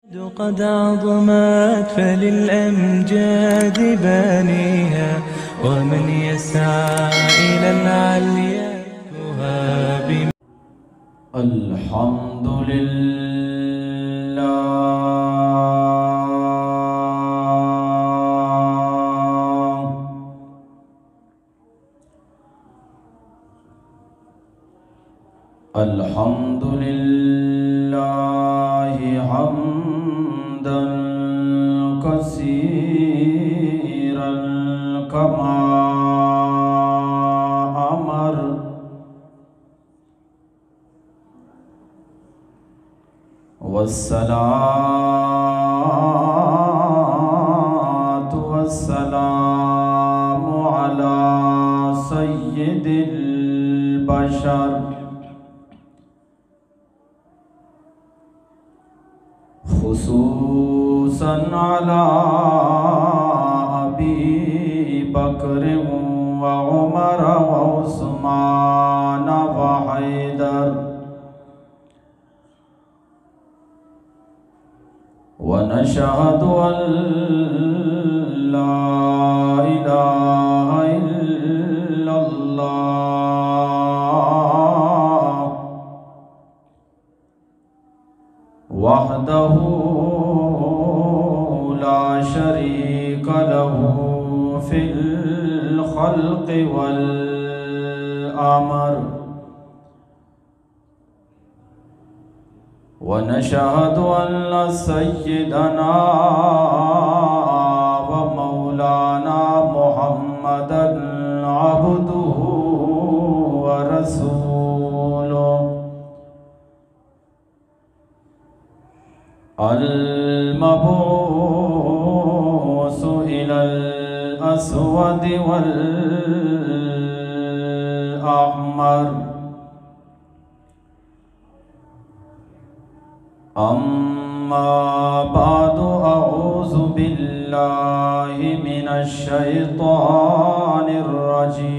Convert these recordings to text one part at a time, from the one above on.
قد عظمت فللأمجاد بانيها، ومن يسعى إلى العليا يهاب. الحمد لله. الحمد لله حمدا كثيرا كما أمر، والصلاة والسلام على سيد البشر، خصوصا على أبي بكر وعمر وعثمان وحيدر. ونشهد أن لا إله إلا الله وحده لا شريك له في الخلق والأمر. ونشهد أن سيدنا ومولانا محمدا عبده ورسوله، المبعوث إلى الأسود والأحمر. أما بعد، أعوذ بالله من الشيطان الرجيم.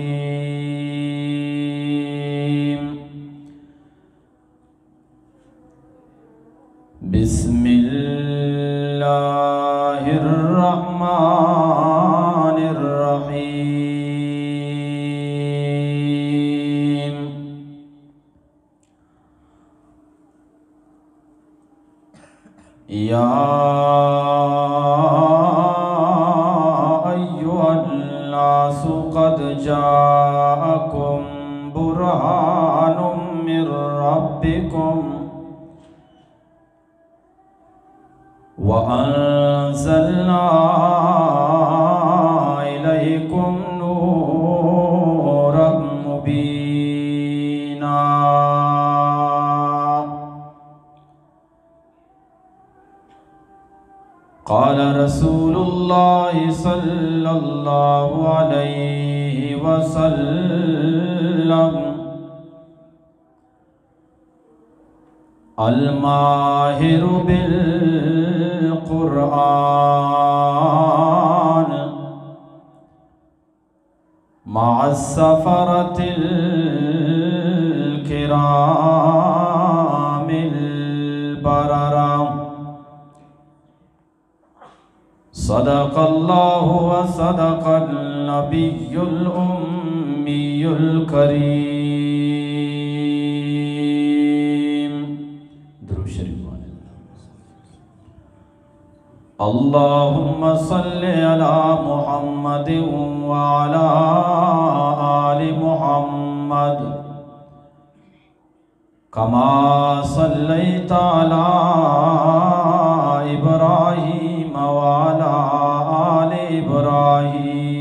بسم الله الرحمن الرحيم. يا أيها الناس قد جاءكم برهان من ربكم وأنزلنا إليكم نورا مبينا. قال رسول الله صلى الله عليه وسلم: الماهر بالقرآن مع السفرة الكرام البررة. صدق الله وصدق النبي الأمي الكريم. درود شریف وانید. اللهم صل على محمد وعلى آل محمد كما صليت على إبراهيم وعلى آل إبراهيم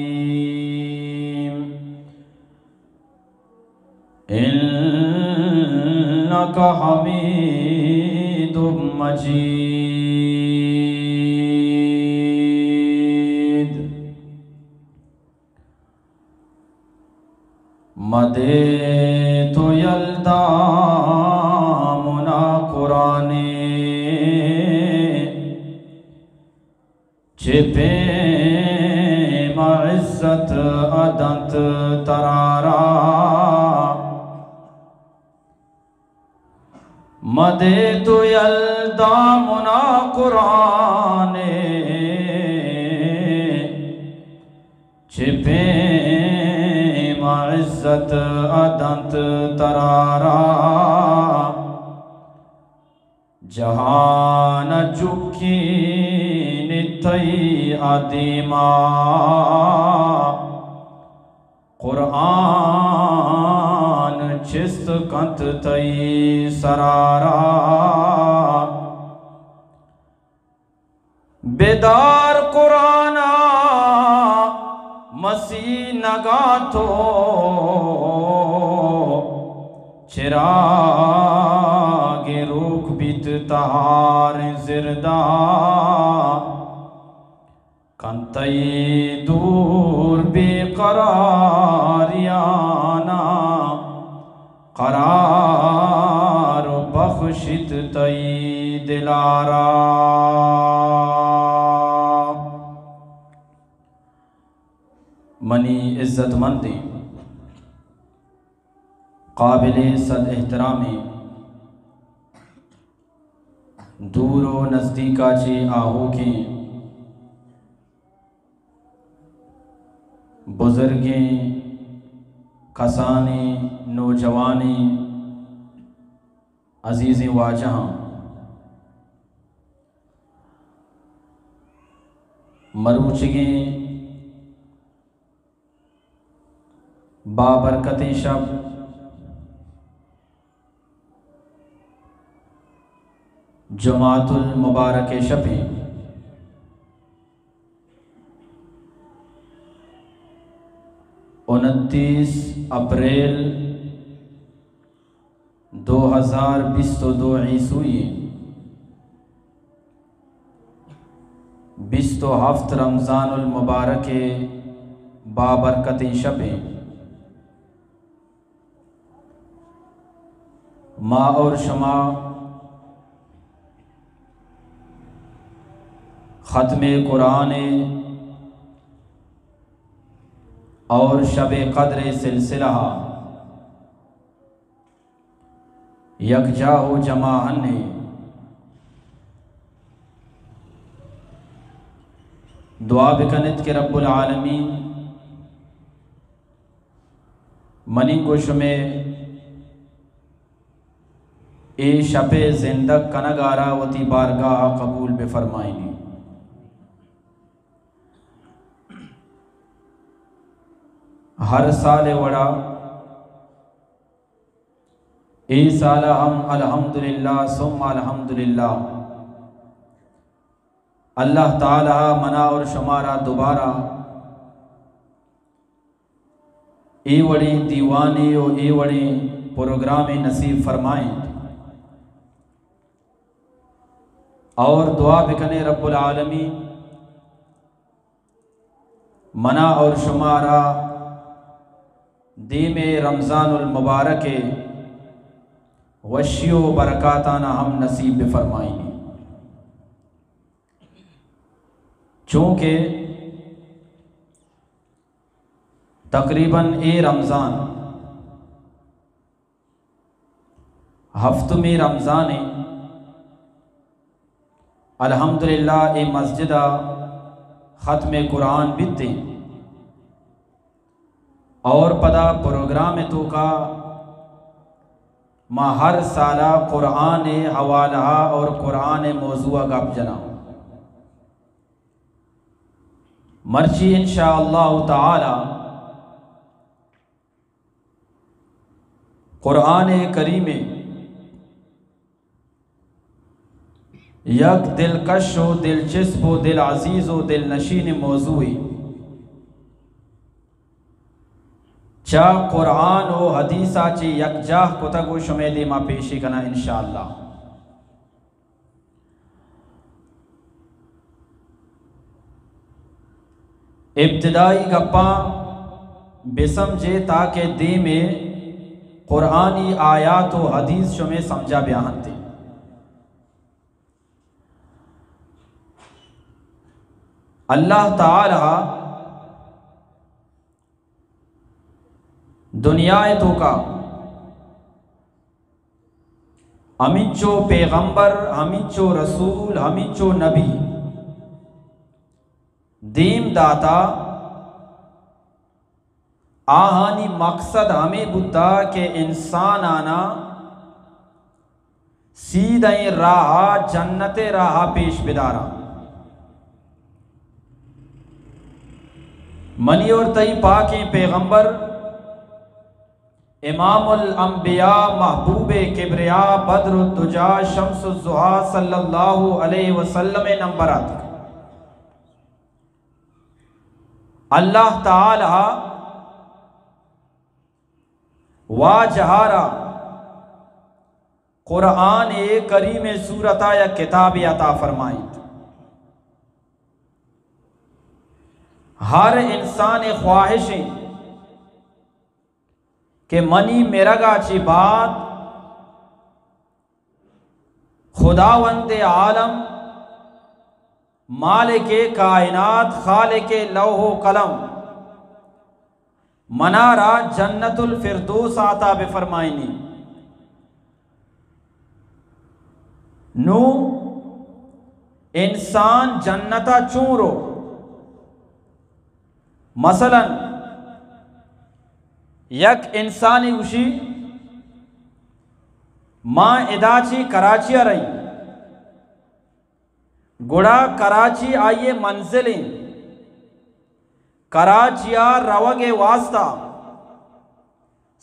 إنك حميد مجيد. مدے تو یلدا منا قرآنے، چہ پیم عزت ادنت ترارا۔ مدے تو یل دامنا قرآن، چہ پیم عزت ءَ دنت ترا را۔ جہان ءَ چکین تئی ءَ دیما، قرآن چست کنت تئی سرا را۔ بدار قرآن ءَ مسینگاں تو، چراگ روک بیت تہاریں زردا۔ کنت تئی دور بے قراریانا، قرار بخشیت تئی دلارا۔ منی عزت مندیں، قابل صد احترامیں، دور و نزدیکا چہ آہوکیں بزرگیں کسانیں نوجوانیں عزیزیں واجہاں، مروچیگیں بابرکتیں شپ، جمعۃ المبارک شپیں، انتیس اپریل دو ہزار بیست و دو عیسوی، بیست و ہفت رمضان المبارک بابرکتیں شپیں۔ ما اور شما ختم قرآن اور شب قدر سلسلہ یکجاہ و جماعت نے۔ دعا بکنت کہ رب العالمین منی گو شمے اے شپے زندگ کنگارا وتی بارگاہ قبول بفرمائنی۔ ہر سال وڑا اے سال ہم الحمدللہ ثم الحمدللہ، اللہ تعالی منا اور شمارا دوبارہ اے وڑیں دیوانے و اے وڑیں پروگرامے نصیب فرمائیں اور دعا بکنے رب العالمین منا اور شمارا دیم رمضان المبارک وشی و برکاتانا ہم نصیب بفرمائینی، چونکہ تقریباً اے رمضان ہفتمی رمضان ایں۔ الحمدللہ اے مسجد ءَ ختم قرآن بیت ایں اور پدا پروگرام توکا ما ہر سال ءَ قرآن حوالہ اور قرآن موضوع گپ جناں۔ مرچی ان شاء اللہ تعالی قرآن کریم یک دلکش و دلچسپ و دل عزیز و دل نشین موضوعی چہ قرآن و حدیثا چہ یکجاہ کتگ و شمے دیما پیشی کناں ان شاء اللہ۔ ابتدائی گپاں بسمجے تاکہ دیمے قرآنی آیات و حدیث شمے سمجھا بیاہنت۔ اللہ تعالی دنیا توکا ہمینچو پیغمبر، ہمینچو رسول، ہمینچو نبی دیم داتا، آہانی مقصد ہمے بوتا کہ انسانانا سیدھیں راہ، جنت راہ پیش بداراں۔ منی اور تئی پاکیں پیغمبر، امام الانبیاء، محبوب کبریا، بدر الدجا، شمس الضحی صلی اللہ علیہ وسلم نمبر آتک۔ اللہ تعالی واجہارا قرآن کریم صورتا یک کتابے عطا فرمائیت۔ ہر انسان خواہش انت کہ منی مرگا چی بعد خداوند عالم، مالک کائنات، خالق لوح و قلم منارا جنت الفردوس عطا بفرمائینی۔ نو انسان جنتا چون رو؟ مثلاً یک انسانی گوشی، ما ادا چی کراچی ء رہی، گڑا کراچی آئی منزل انت۔ کراچی ء روگ ء واسطہ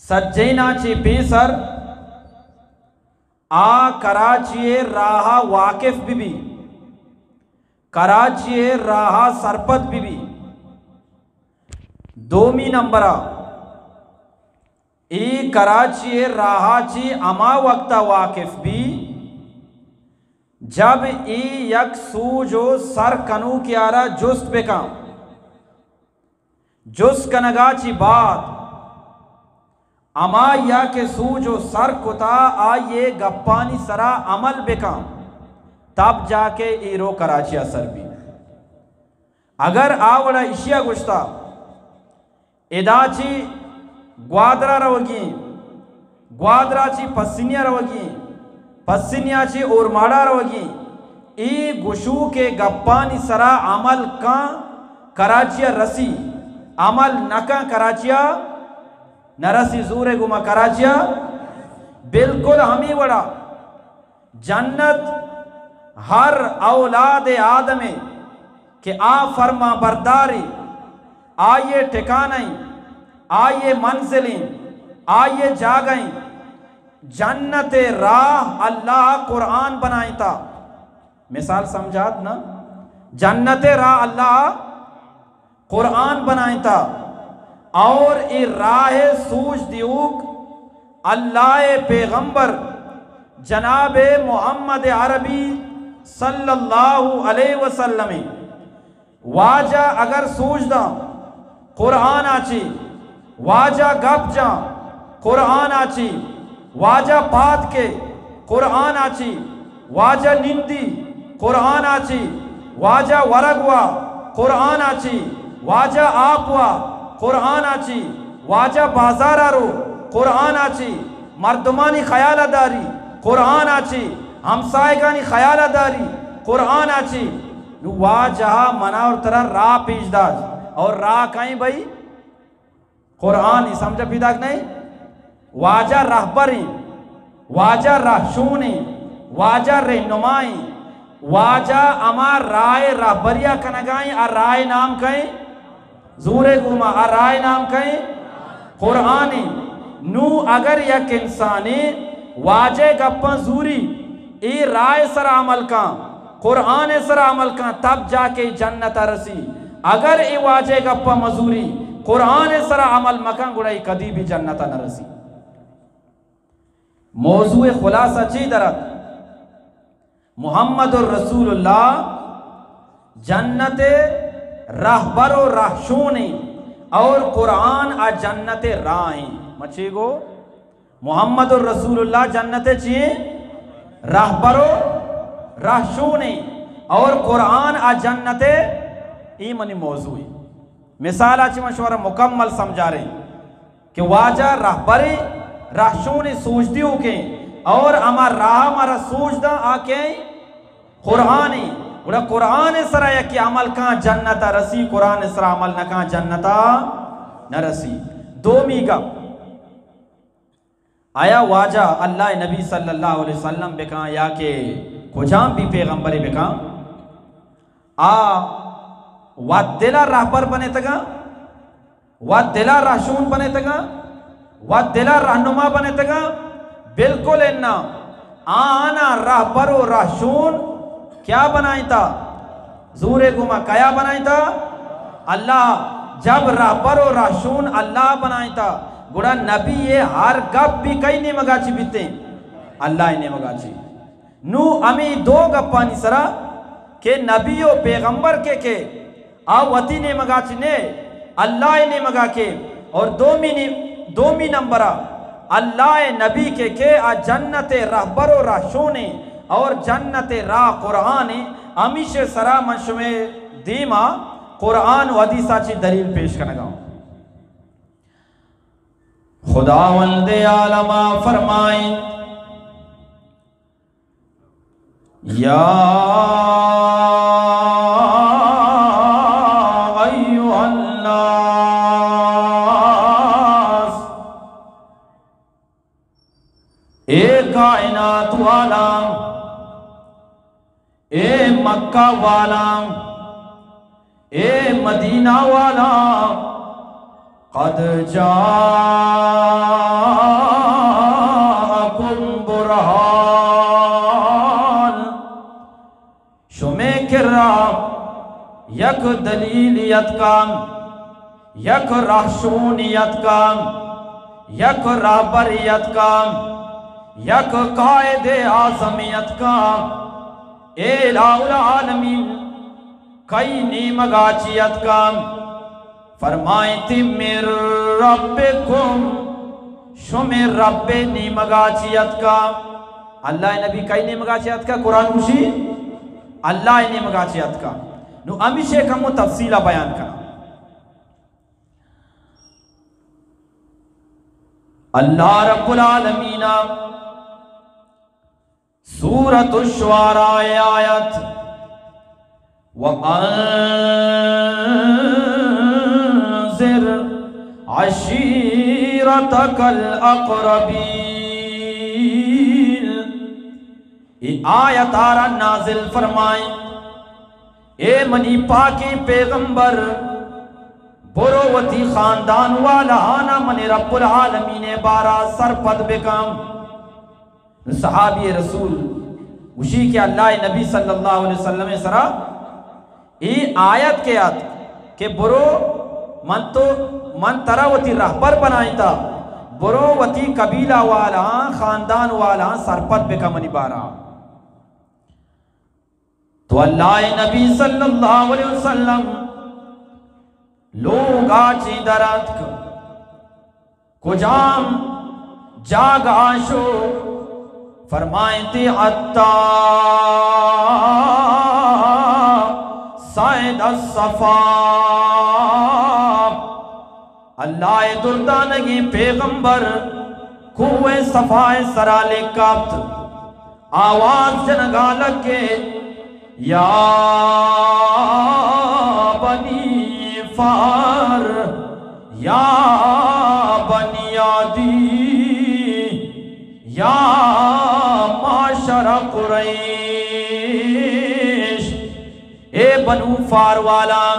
سجینا چی پیسر آ کراچی ء راہ ء واقف بہ بی، کراچی ء راہ ء سرپد بہ بی۔ دومی نمبر ء اے کراچی ء راہ ء چی ہما وقت ء واقف بی جب اے یک سوج و سر کنوکے آرا جست بکن۔ جست کنگا چی بعد ہمایا کہ سوج و سر کتا، آئیے گپانی سرا عمل بکن، تب جا کے ایرو کراچیا سر بی۔ اگر آ وڑا اشیا گوشتا، ادا چی گوادرا روگی، گوادرا چی پسنیا روگی، پسنیا چی اورماڑا روگی، اے گشوک ء گپانی سرا عمل کن کراچی ء رسی، عمل نہ کن کراچی ء نہ رسی۔ زور ء گوما کراچی ء بالکل ہمے وڑا جنت ہر اولاد آدم ء کہ آ فرمان برداری، آئی ء ٹکانہ ایں، آئی ء منزل ایں، آئی ء جاگہ ایں۔ جنت ء راہ اللہ قرآن بنائینتا۔ مثال سمجھات نا؟ جنت ء راہ اللہ قرآن بنائینتا اور اے راہ سوج دیوک اللہ پیغمبر جناب محمد عربی صلی اللہ علیہ وسلم۔ واجہ اگر سوج داں قرآن آچی، واجہ گپ جاں قرآن آچی، واجہ پاد کے قرآن آچی، واجہ نندی قرآن آچی، واجہ ورگ وا قرآن آچی، واجہ آپ وا قرآن آچی، واجہ بازارا رو قرآن آچی، مردمانی خیال داری قرآن آچی، ہمسائگانی خیال داری قرآن آچی۔ نو واجہ منا اور ترا راہ پیش داشت، اور راہ کہیں بھائی؟ قرآن۔ سمجھا پیداک نہیں؟ واجہ رہبریں، واجہ رہشونیں، واجہ رہنمائیں، واجہ ہما راہ رہبریا کنگائیں، آ راہ نام کہیں؟ زورے گوما، آ راہ نام کہیں؟ قرآن۔ نو اگر یک انسانے واجہ گپاں زوری، اے راہ سر عمل کن، قرآن سر عمل کن، تب جا کے جنت رسی۔ اگر اے واجہ گپا مزوری، قرآن سرا عمل مکن، گڑا اے کدی بھی جنت نہ رسی۔ موضوع خلاصہ چی درت؟ محمد الرسول اللہ جنت رہبر و رہشونیں اور قرآن آ جنت راہیں۔ مچے گو؟ محمد الرسول اللہ جنت چی ایں؟ رہبر و رہشون ایں، اور قرآن آ جنت، اے منی موضوع ایں۔ مثال آ چی من شمارا مکمل سمجھاریں کہ واجہ رہبر ایں، رہشون ایں، سوج دیوک ایں، اور ہما راہ مارا سوج داں، آ کئے؟ قرآن ایں۔ گڑا قرآن سرا یکے عمل کاں جنت ءَ رسی، قرآن سرا عمل نہ کاں جنت ءَ نہ رسی۔ دومی گپ، آیا واجہ اللہ نبی صلی اللہ علیہ وسلم بکاں یا کہ کجام بھی پیغمبرے بکاں، آ وت دل ءَ رہبر بنتگاں، وت دل ءَ رہشون بنتگاں، وت دل ءَ رہنما بنتگاں؟ بالکل اناں۔ آناں رہبر و رہشون کیا بنائینتا؟ زورے گوما کیا بنائینتا؟ اللہ۔ جب رہبر و رہشون اللہ بنائینتا، گڑا نبی ءِ ہر گپ بھی کئی نیمگا چی بیتیں؟ اللہ ءِ نیمگا چی۔ نوں ہمے دو گپانی سرا کہ نبی و پیغمبر کہ کہ آ وتی نیمگا چی نے، اللہ ءِ نیمگا کہ، اور دومی نی-، دومی نمبرا اللہ ءِ نبی کہ کہ آ جنت ءِ رہبر و رہشون ایں اور جنت ءِ راہ قرآن ایں۔ ہمیشی سرا من شمے دیما قرآن و حدیثا چی دلیل پیش کنگا اوں۔ خداوند عالما فرمائیں، یا ایھا الناس، اے کائنات والاں، اے مکہ والاں، اے مدینہ والاں، قد جاءکم برہان، شمے کرا یک دلیلے اتکا، یک رہشونے اتکا، یک رہبرے اتکا، یک قائد اعظمے اتکا۔ اے الہ العالمین کئی نیمگا چی اتکا؟ فرمائیتی، من ربکم، شمے رب نیمگا چی اتکا۔ اللہ نبی کئی نیمگا چی اتکا؟ قرآن گوشی اللہ نیمگا چی اتکا۔ نوں ہمیشی کمو تفصیلا بیان کنا۔ اللہ رب العالمین سورۃ الشعراء آیت، وَأَنذِرْ عَشِيرَتَكَ الْأَقْرَبِينَ۔ اے آیت آرا نازل فرمائیں، اے منی پاکیں پیغمبر، برو وتی خاندان والا آنا من رب العالمین بارا سرپد بکن۔ صحابی رسول گوشی کہ اللہ نبی صلی اللہ علیہ وسلم سرا اے آیت کہ ات کہ برو من تو، من ترا وتی رہبر بنائینتا، برو وتی قبیلہ والا، خاندان والا سرپد بکن منی بارا۔ تو اللہ نبی صلی اللہ علیہ وسلم لوگا چی در اتک، کجام جاگہ شو؟ فرمائیتی، حتی صعد الصفا۔ اللہ دردانگیں پیغمبر کوہ صفا سرا لکپت، آواز جنگا لگے، یا بنی فہر، یا بنی عدی، یا معشر قریش، اے بنو فہر والاں،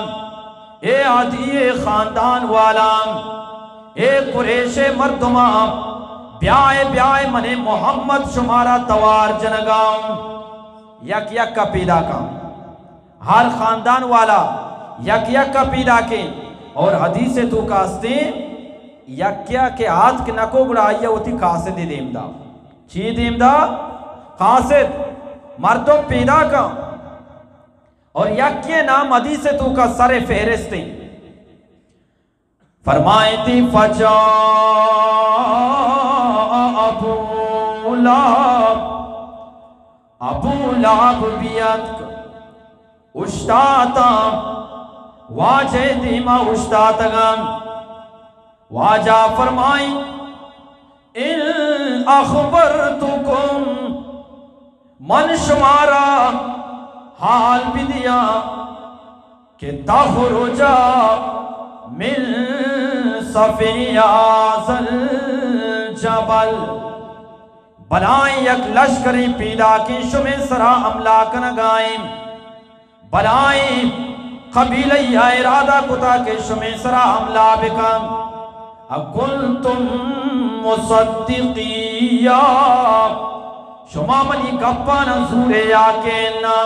اے عدی خاندان والاں، اے قریش مردماں، بیائے، بیائے، من محمد شمارا توار جنگا اوں۔ یک یک کا پیدا کن۔ ہر خاندان والا یک یک کا پیدا کیں۔ اور حدیث توکا استیں، یکیا کہ آتک نکو گڑا آئیا وتی قاصد دیم دا۔ چی دیم دا؟ قاصد۔ مردم پیدا کن۔ اور یکے نام حدیث توکا سر فہرستیں۔ فرمائیتی، فجاء ابو لہب، ابو لہب بیاتک، اشتاتا، واجہ دیما اشتاتگان۔ واجہ فرمائی، ان اخبرتکم، من شمارا حال بدیاں کہ تخرج من صفی ھذا الجبل، بلائیں یک لشکرے پیداکیں شمے سرا حملہ کنگائیں۔ بلائیں قبیلہ ءَ ارادہ کتا کہ شمے سرا حملہ بکن۔ اکنتم مصدقیا، شما منی گپانا زورے یا کہ نہ؟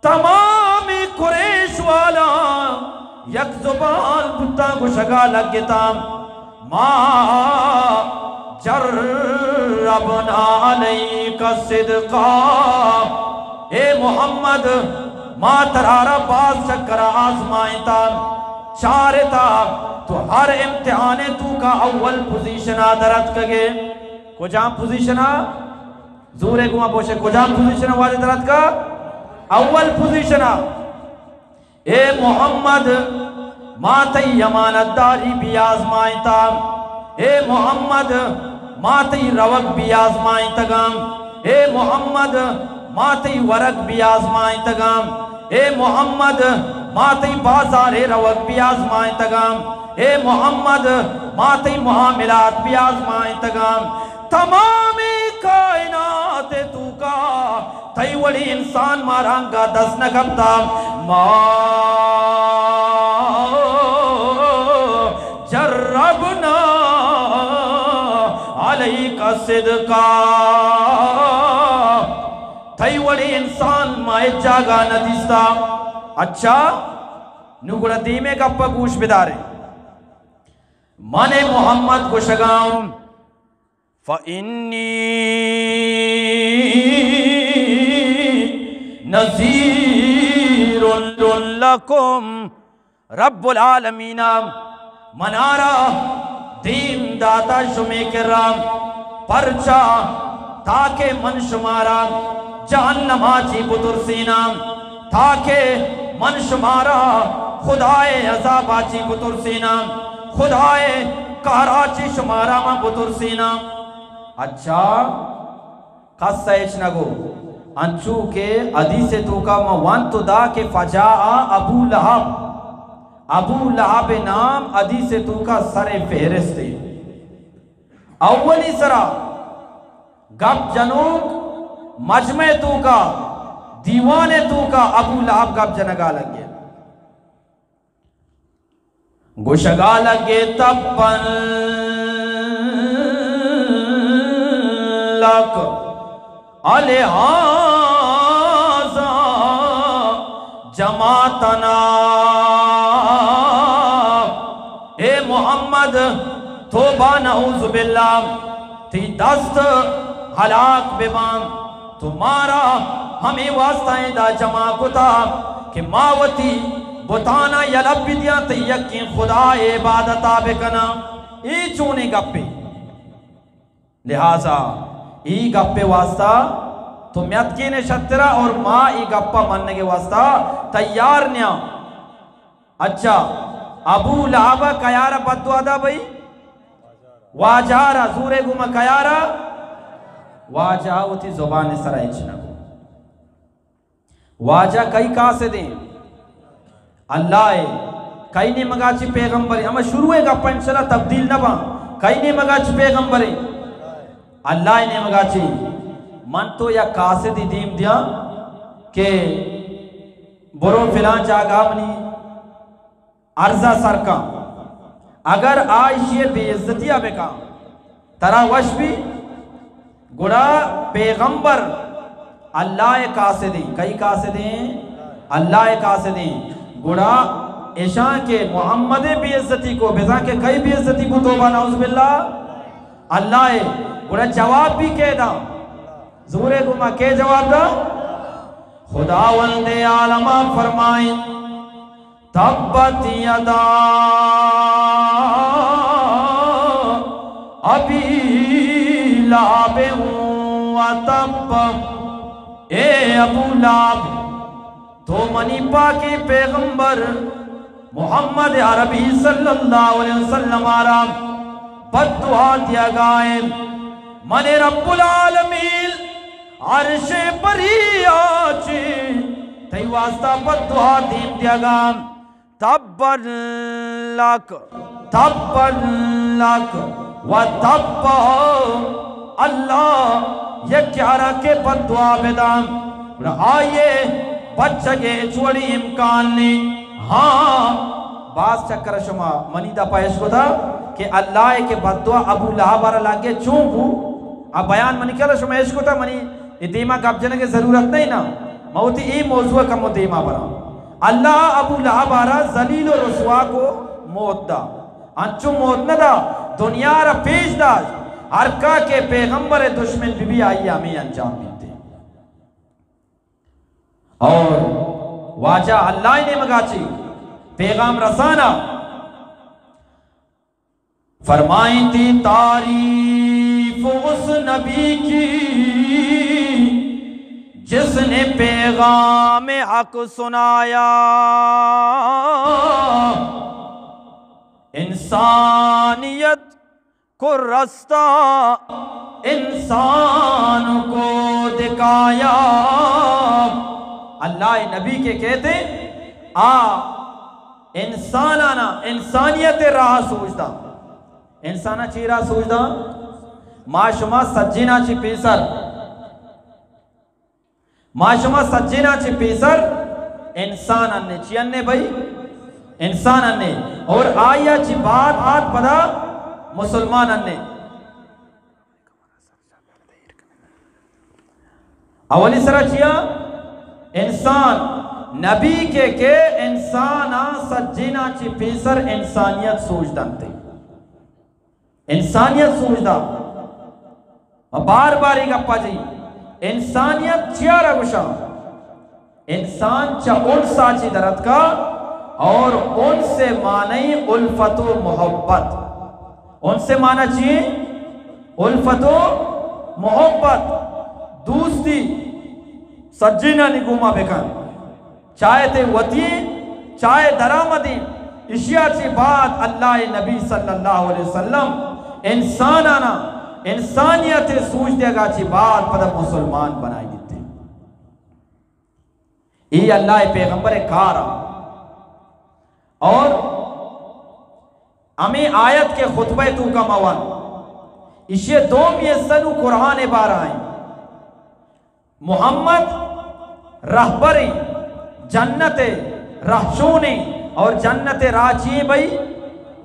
تمام قریش والا یک زبان بوتاں، گوشگا لگتاں، ما جربنا علیک صدقا، اے محمد، ما ترارا باز چکرا آزمائنتا، چارتا، تو ہر امتحان توکا اول پوزیشنا دراتکگے۔ کجام پوزیشنا؟ زورے گوما بوشے، کجام پوزیشنا واجہ دراتکا؟ اول پوزیشنا۔ اے محمد، ما تئی امانت داری بی آزمائنتا۔ اے محمد، ما تئی روگ بی آزمائنتگاں۔ اے محمد، ما تئی ورگ بی آزمائنتگاں۔ اے محمد، ما تئی بازارے روگ بی آزمائنتگاں۔ اے محمد، ما تئی معاملات بی آزمائنتگاں۔ تمامیں کائنات توکا تئی وڑیں انسان مارا انگا دست نہ کپتا۔ ما جربنا علیک صدقا، تئی وڑیں انسان ما ہچ جاگہ نہ دیستا۔ اچھا، نو گڑا دیمے گپا گوش بدارے۔ من محمد گوشگاؤں، فإنی نذیر لکم، رب العالمین منارا دیم داتا شمے کرا، پرچا؟ تاکہ من شمارا جہنما چی بترسیناں، تاکہ من شمارا خدائے عذابا چی بترسیناں، خدائے قہرا چی شمارا من بترسیناں۔ اچھا، کس ء ہچ نہ گو۔ انچو کہ حدیث توکا ما وانت دا کہ فجاء ابو لہب، ابو لہب نام حدیث توکا سر فہرست۔ اولی سرا گپ جنوک مجمع توکا، دیوان توکا ابو لہب گپ جنگا لگے۔ گوشگا لگے، تبا لک الہذا جمعتنا۔ اے محمد، توبہ نعوذ باللہ، تئی دست ہلاک بباں۔ تو مارا ہمے واسطہ ادا جمع کتا کہ ما وتی بتانا یلہ بدیاں، تئی یکیں خدا ء عبادتا بکناں۔ اے چونیں گپے؟ لہذا اے گپے واسطہ تو میتکین شترا اور ما اے گپا منگے واسطہ تیار نیاں۔ اچھا، ابو لہب ء کیارا بددعا دا بھئی؟ واجہ را۔ زورے گوما کیارا؟ واجہ وتی زبان سرا ہچ نہ گو۔ واجہ کئی قاصدیں؟ اللہ ء۔ کئی نیمگا چی پیغمبریں؟ ہما شروع گپ انشاءاللہ تبدیل نہ باں۔ کئی نیمگا چی پیغمبریں؟ اللہ ء نیمگا چی۔ من تو یک قاصدی دیم دیاں کہ برو فلان جاگہ منی عرضہ سر کن، اگر آ ایشی ء بے عزتی ء بکن، ترا وش بی؟ گڑا پیغمبر اللہ ء قاصدیں۔ کئی قاصدیں؟ اللہ ء قاصدیں۔ گڑا اشاں کہ محمد ء بے عزتی کو، بزاں کہ کئی بے عزتی کو؟ توبہ نعوذ باللہ۔ اللہ ء۔ گڑا جواب بھی کئے دا؟ زورے گوما کئے جواب دا؟ خداوند عالم فرمائیں، تبت یدا ابی لہب و تب۔ اے ابو لہب، تو منی پاکیں پیغمبر محمد عربی صلی اللہ علیہ وسلم آرا بددعا دیگائے۔ من رب العالمین عرش بری آچی تئی واسطہ بد دعا دیم دیگا۔ تبا لک، تبا لک و تبا۔ اللہ یک یارا کے بد دعا بدام، گڑا آئیے بچگے چوڑی امکان نے۔ ہاں، باز چکر شما منی دپا اشکتا کہ اللہ کے بد دعا ابو لہب را لگے چون بو؟ آ بیان منی کلا شما اشکتا، منی اے دیما گپ جنگ ضرورت نہیں نا۔ ما وتی اے موضوع کمو دیما برا۔ اللہ ابو لہب را ذلیل و رسوا کو، موت دا۔ انچو موت نہ دا، دنیا را پیش داشت۔ ہر کا کہ پیغمبر دشمن بی بی آئی ہمیں انجام بیتے۔ اور واجہ اللہ نے مگاچی پیغام رسانا۔ فرمائیں تھی تعریف اس نبی کی، جس نے پیغام حق سنایا۔ انسانیت کو رستہ انسان کو دکھایا۔ اللہ نبی کے کہتے آ انسانانا انسانیت راہ سوچ دا۔ انسانا چی راہ سوچ دا؟ ما شما سجینا چی پیسر، ما شما سجینا چی پیسر انسان اننے۔ چی اننے بھائی؟ انسان اننے۔ اور آیا چی بعد آت پدا مسلمان اننے۔ اولی سرا چیا؟ انسان۔ نبی کے کہ انسان آ سجینا چی پیسر انسانیت سوچ دنتے۔ انسانیت سوچ دا۔ ما بار بار یہ گپا جی، انسانیت چیا را گوشا؟ انسان چا انسا چی درتکا، اور انس معنی الفت و محبت۔ انس معنی چی؟ الفت و محبت، دوستی۔ سجینانی گوما بکن، چاہے تے وتی، چاہے درآمدی۔ اشیا چی بعد اللہ نبی صلی اللہ علیہ وسلم انسانانا، انسانیت سوچ دیگا چی بعد پدا مسلمان بنائی دیتے۔ ای اللہ پیغمبر کارا۔ اور ہمیں آیت کے خطبہ تو کا موان، اشی دومی حصہ نو قرآن بارہ ہیں۔ محمد رہبر جنت رہشون اور جنت راچی بھئی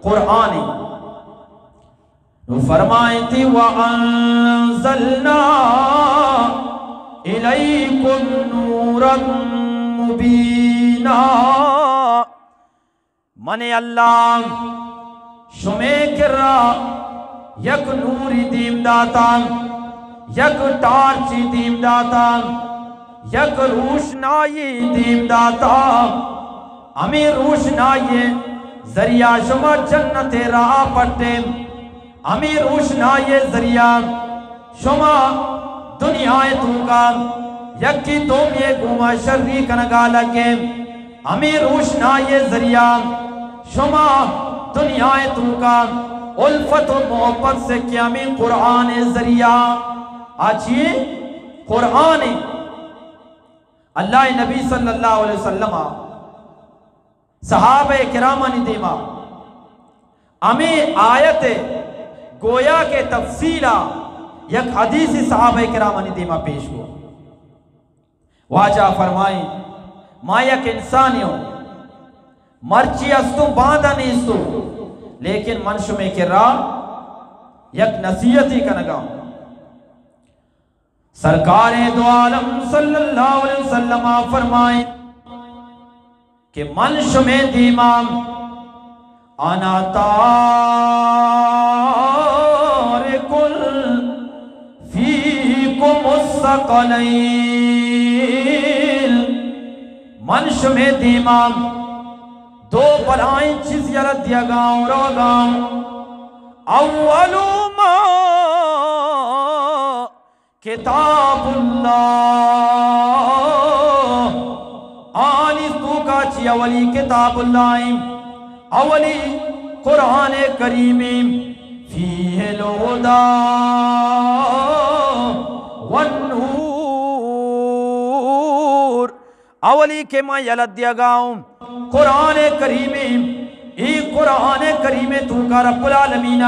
قرآن۔ نو فرمائیں تھی، وَأَنزَلْنَا إِلَيْكُمْ نُورًا مُبِينًا۔ من اللہ شمے کرا یک نوری دیم داتا، یک ٹارچی دیم داتا، یک روشنائی دیم داتا۔ ہمیں روشنائی ذریعہ شما جنت راہ پٹے۔ ہمیں روشنائی ذریعہ شما دنیا توکا یکی دومی گوما شری کنگا لگے۔ ہمیں روشنائی ذریعہ شما دنیا توکا الفت و محبت سے کہ ہمیں قرآن ذریعہ آچی قرآن اللہ نبی صلی اللہ علیہ وسلم صحابہ کرامانی دیما ہمیں آیت گویا کے تفصیلا یک حدیث صحابہ کرامانی دیما پیش کو۔ واجہ فرمائیں، ما یک انسانی ہوں، مرچی استوں باندا نیستوں، لیکن من شمے کرا یک نصیحتی کنگا ہوں۔ سرکار دو عالم صلی اللہ علیہ وسلم فرمائیں کہ من شمے دیما انا تارک فیکم الثقلین، من شمے دیما دو بلائیں چیز یرا دیگا اور روگا۔ اول ما کتاب اللہ، آنی توکا چی اولی کتاب اللہ ہیں، اولی قرآن کریم ہیں، فيه الهدى والنور۔ اولی کہ ما یلہ دیگا اوں قرآن کریم، اے قرآن کریم توکا رب العالمین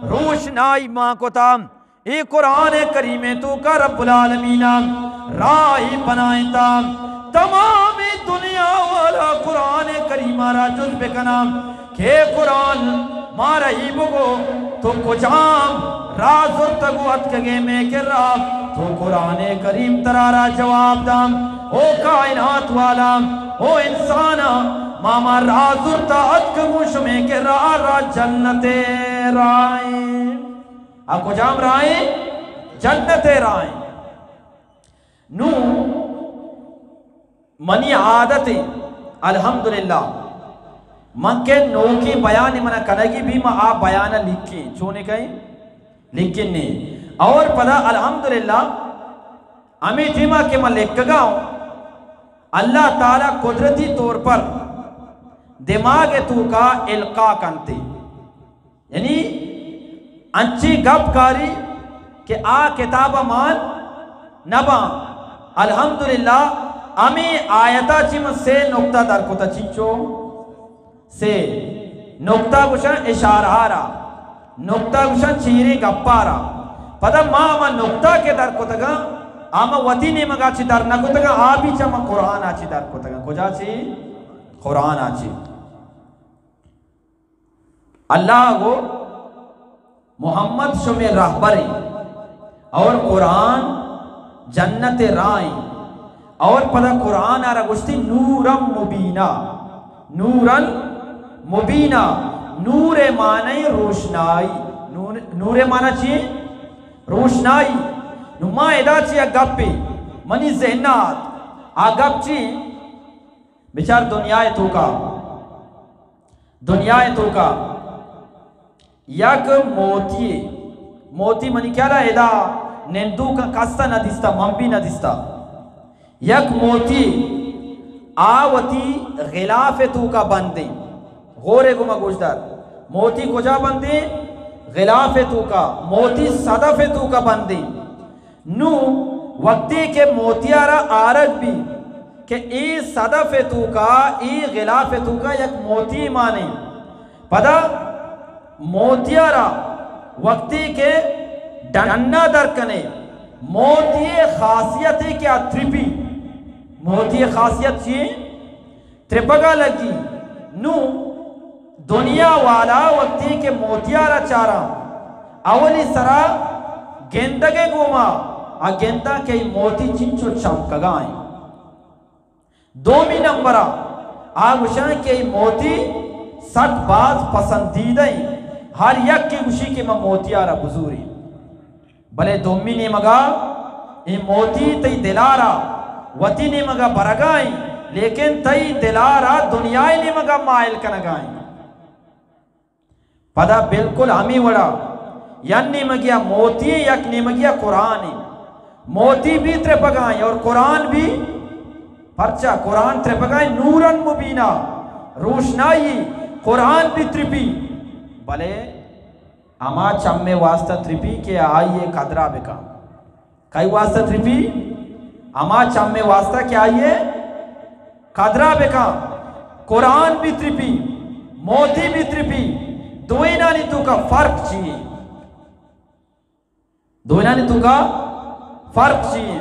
روشنائی ما کتا۔ اے قرآن کریم توکا رب العالمین راہی بنائینتا۔ تمام دنیا والا قرآن کریم را جست بکنا کہ قرآن مارا ای بگو، تو کجام راہ زرتگ و اتکگے مئے کرا؟ تو قرآن کریم ترا را جواب داں۔ او کائنات والا، او انسانا، ما ما راہ زرتا اتکگوں شمے کرا، راہ جنت راہیں۔ آ کجام راہیں؟ جنت راہیں۔ نوں منی عادت ایں، الحمدللہ، من کہ نوکیں بیانے منا کنگی بی، ما آ بیانا لکھیں، چونے کئیں؟ لکھیں نے۔ اور پدا الحمدللہ، ہمے ٹیما کہ من لکھگا اوں، اللہ تعالی قدرتی طور پر دماغ توکا القا کنتے۔ یعنی انچیں گپ کاری کہ آ کتاب مان نہ باں۔ الحمدللہ، ہمے آیتا چی من سے نقطہ در کتا۔ چنچو؟ سے نقطہ گوشاں اشارہ را، نقطہ گوشاں چیریں گپا را۔ پدا ما ہما نقطہ کہ در کتگاں، آ ما وتی نیمگا چی در نہ کتگاں، آ بھی چہ ما قرآن چی در کتگاں۔ کجا چی؟ قرآن چی۔ اللہ گو محمد شمے رہبر ایں اور قرآن جنت راہ ایں۔ اور پدا قرآن آرا گوشتی نورا مبینہ، نورا مبینہ، نور معنی روشنائی۔ نور، نور معنی چی؟ روشنائی۔ نو ما ادا چی یک گپے منی ذہن آت، آ گپ چی؟ بچار دنیا توکا، دنیا توکا یک موتی، موتی منی خیالا ادا نندوکاں کسا نہ دیستا، من بھی نہ دیستا۔ یک موتی آ وتی غلاف توکا بندیں۔ غورے گما گوشدار، موتی کجا بندیں؟ غلاف توکا، موتی صدف توکا بندیں۔ نوں وقتی کہ موتیا را آرگ بی کہ اے صدف توکا، اے غلاف توکا یک موتی مانے، پدا موتیا را وقتی کہ ڈنا در کنے، موتی خاصیت کہ آ ترپی۔ موتی خاصیت چی؟ ترپگا لگی۔ نوں دنیا والا وقتی کہ موتیا را چاراں، اولی سرا گندگے گوما آ گنداں کہ اے موتی چنچو چمکگا ایں۔ دومی نمبرا آ گوشاں کہ اے موتی سک باز پسندیدہ ایں، ہر یک کہ گوشی کہ من موتیا را بزوریں۔ بلے دومی نیمگا اے موتی تئی دلارا وتی نیمگا برگا ایں، لیکن تئی دلارا دنیای نیمگا مائل کنگا ایں۔ پدا بالکل ہمی وڑا یک نیمگیا موتی ایں، یک نیمگیا قرآن ایں۔ موتی بھی ترپگا ایں اور قرآن بھی، پرچا قرآن ترپگا ایں، نورا مبینہ، روشنائی، قرآن بھی ترپی۔ بلے ہما چمے واسطہ ترپی کہ آئی قدرا بکاں۔ کئی واسطہ ترپی؟ ہما چمے واسطہ کہ آئی قدرا بکاں۔ قرآن بھی ترپی، موتی بھی ترپی۔ دوئینانی توکا فرق چی ایں؟ دوئینانی توکا فرق چی ایں؟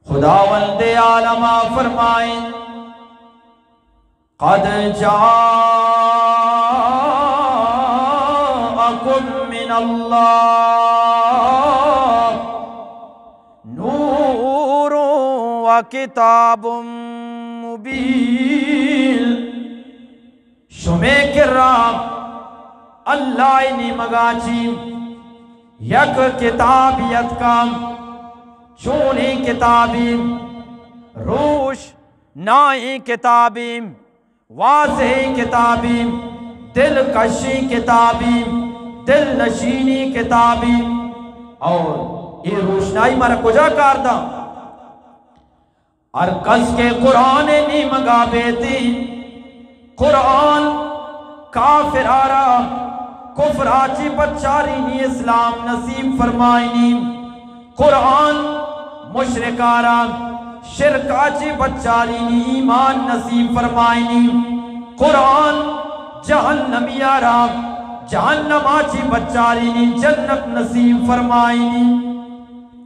خداوند عالم فرمائیں، قد جاءكم من الله نور وكتاب مبين۔ شمے کرا اللہ نیمگا چی یک کتابی اتکا، چونیں کتابی؟ روش نائیں کتابی، واضحیں کتابی، دلکشیں کتابی، دل نشینیں کتابی۔ اور اے روشنائی مارا کجا کار دا؟ ہر کس کہ قرآن نیمگا بیتی، قرآن کافرارا، کفر ءَ چہ بچارینی اسلام نصیب فرمائینی۔ قرآن مشرک ءَ را شرک ءَ چہ بچارینی ایمان نصیب فرمائینی۔ قرآن جہنمی ءَ را جہنم ءَ چہ بچارینی جنت نصیب فرمائینی۔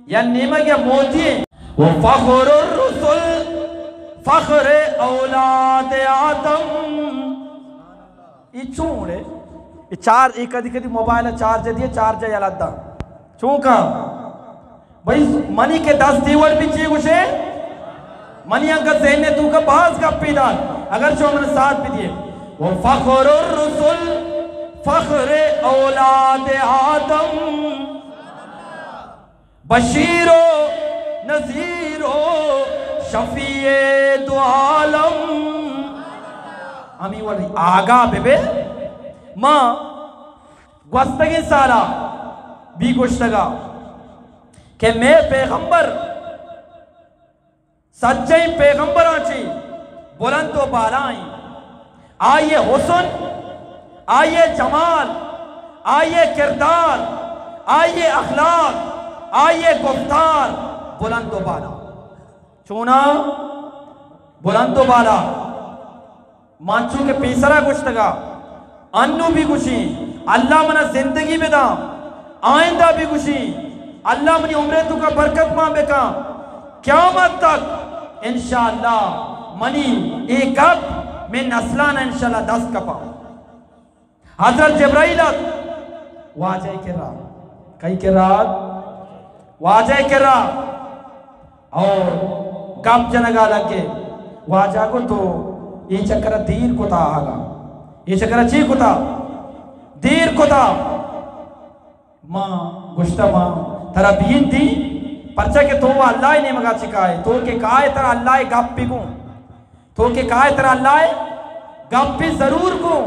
یا نیمگ یا موتی ایں۔ و فخر الرسل فخر اولاد آدم۔ ای چون اے؟ ای چار، ای کدی کدی موبائل چارج دیے، چارج یلہ دا۔ چون کا؟ بھئی، منی کہ دست ای وڑ بی چی گوشے؟ منی انگت ذہن توکا باز گپی دار۔ اگر چو من ساتھ بی دیے۔ و فخر الرسل فخر اولاد آدم۔ بشیر و نذیر و شفیع دو عالم۔ ہمی وڑی آگاہ بہ بے۔ ما گوستگیں سالا بی گوشتگا کہ مئے پیغمبر سجہیں پیغمبراں چی بلند و بالائیں۔ آئی حسن، آئی جمال، آئی کردار، آئی اخلاق، آئی گفتار بلند و بالا۔ چونا؟ بلند و بالا۔ من چو کہ پیسرا گوشتگا، انو بی گوشی، اللہ منا زندگی بدا، آئندہ بی گوشی، اللہ منی عمرے توکا برکت مان بکا، قیامت تک انشاءاللہ منی اے گپ مئے نسلانا انشاءاللہ دست کپا۔ حضرت جبرائیل ات واجہ کرا، کئی کرا ات؟ واجہ کرا۔ اور گپ جنگا لگے۔ واجہ گو تو اے چکر دیر کتا آگا۔ اے چکر چی کتا؟ دیر کتا۔ ما گوشتا ما ترا بین دی، پرچا کہ تو اللہ نیمگا چکائے، تو کہ کائے ترا اللہ گپ بی گوں۔ تو کہ کائے ترا اللہ گپ بی ضرور گوں۔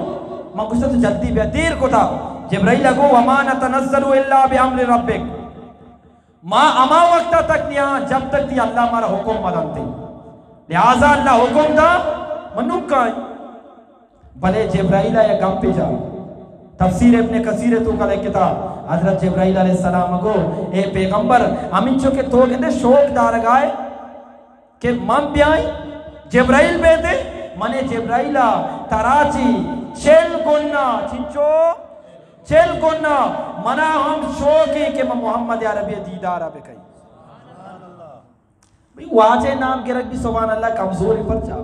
ما گوشتا تو جلدی بیا، دیر کتا۔ جبرائیل گو وما نتنزل الا بامر ربک۔ ما ہما وقتا تک نیاں جب تک تی اللہ مارا حکم مدنتے۔ لہذا اللہ حکم دا، من نوکائیں۔ بلے جبرائیل ء یک گپے جا۔ تفسیر ابن کثیر ء توکا لکھتا، حضرت جبرائیل علیہ السلام گو، اے پیغمبر، ہمینچو کہ تو گندے شوق دارگائے کہ من بیائیں، جبرائیل بیتے، من جبرائیل ء ترا چی چل گنا، چنچو؟ چل گنا، منا ہم شوق ہے کہ من محمد عربی دیدار ء بکئی۔ بھئی واجہ نام گرگ بھی سبحان اللہ کمزور ہے پرچا۔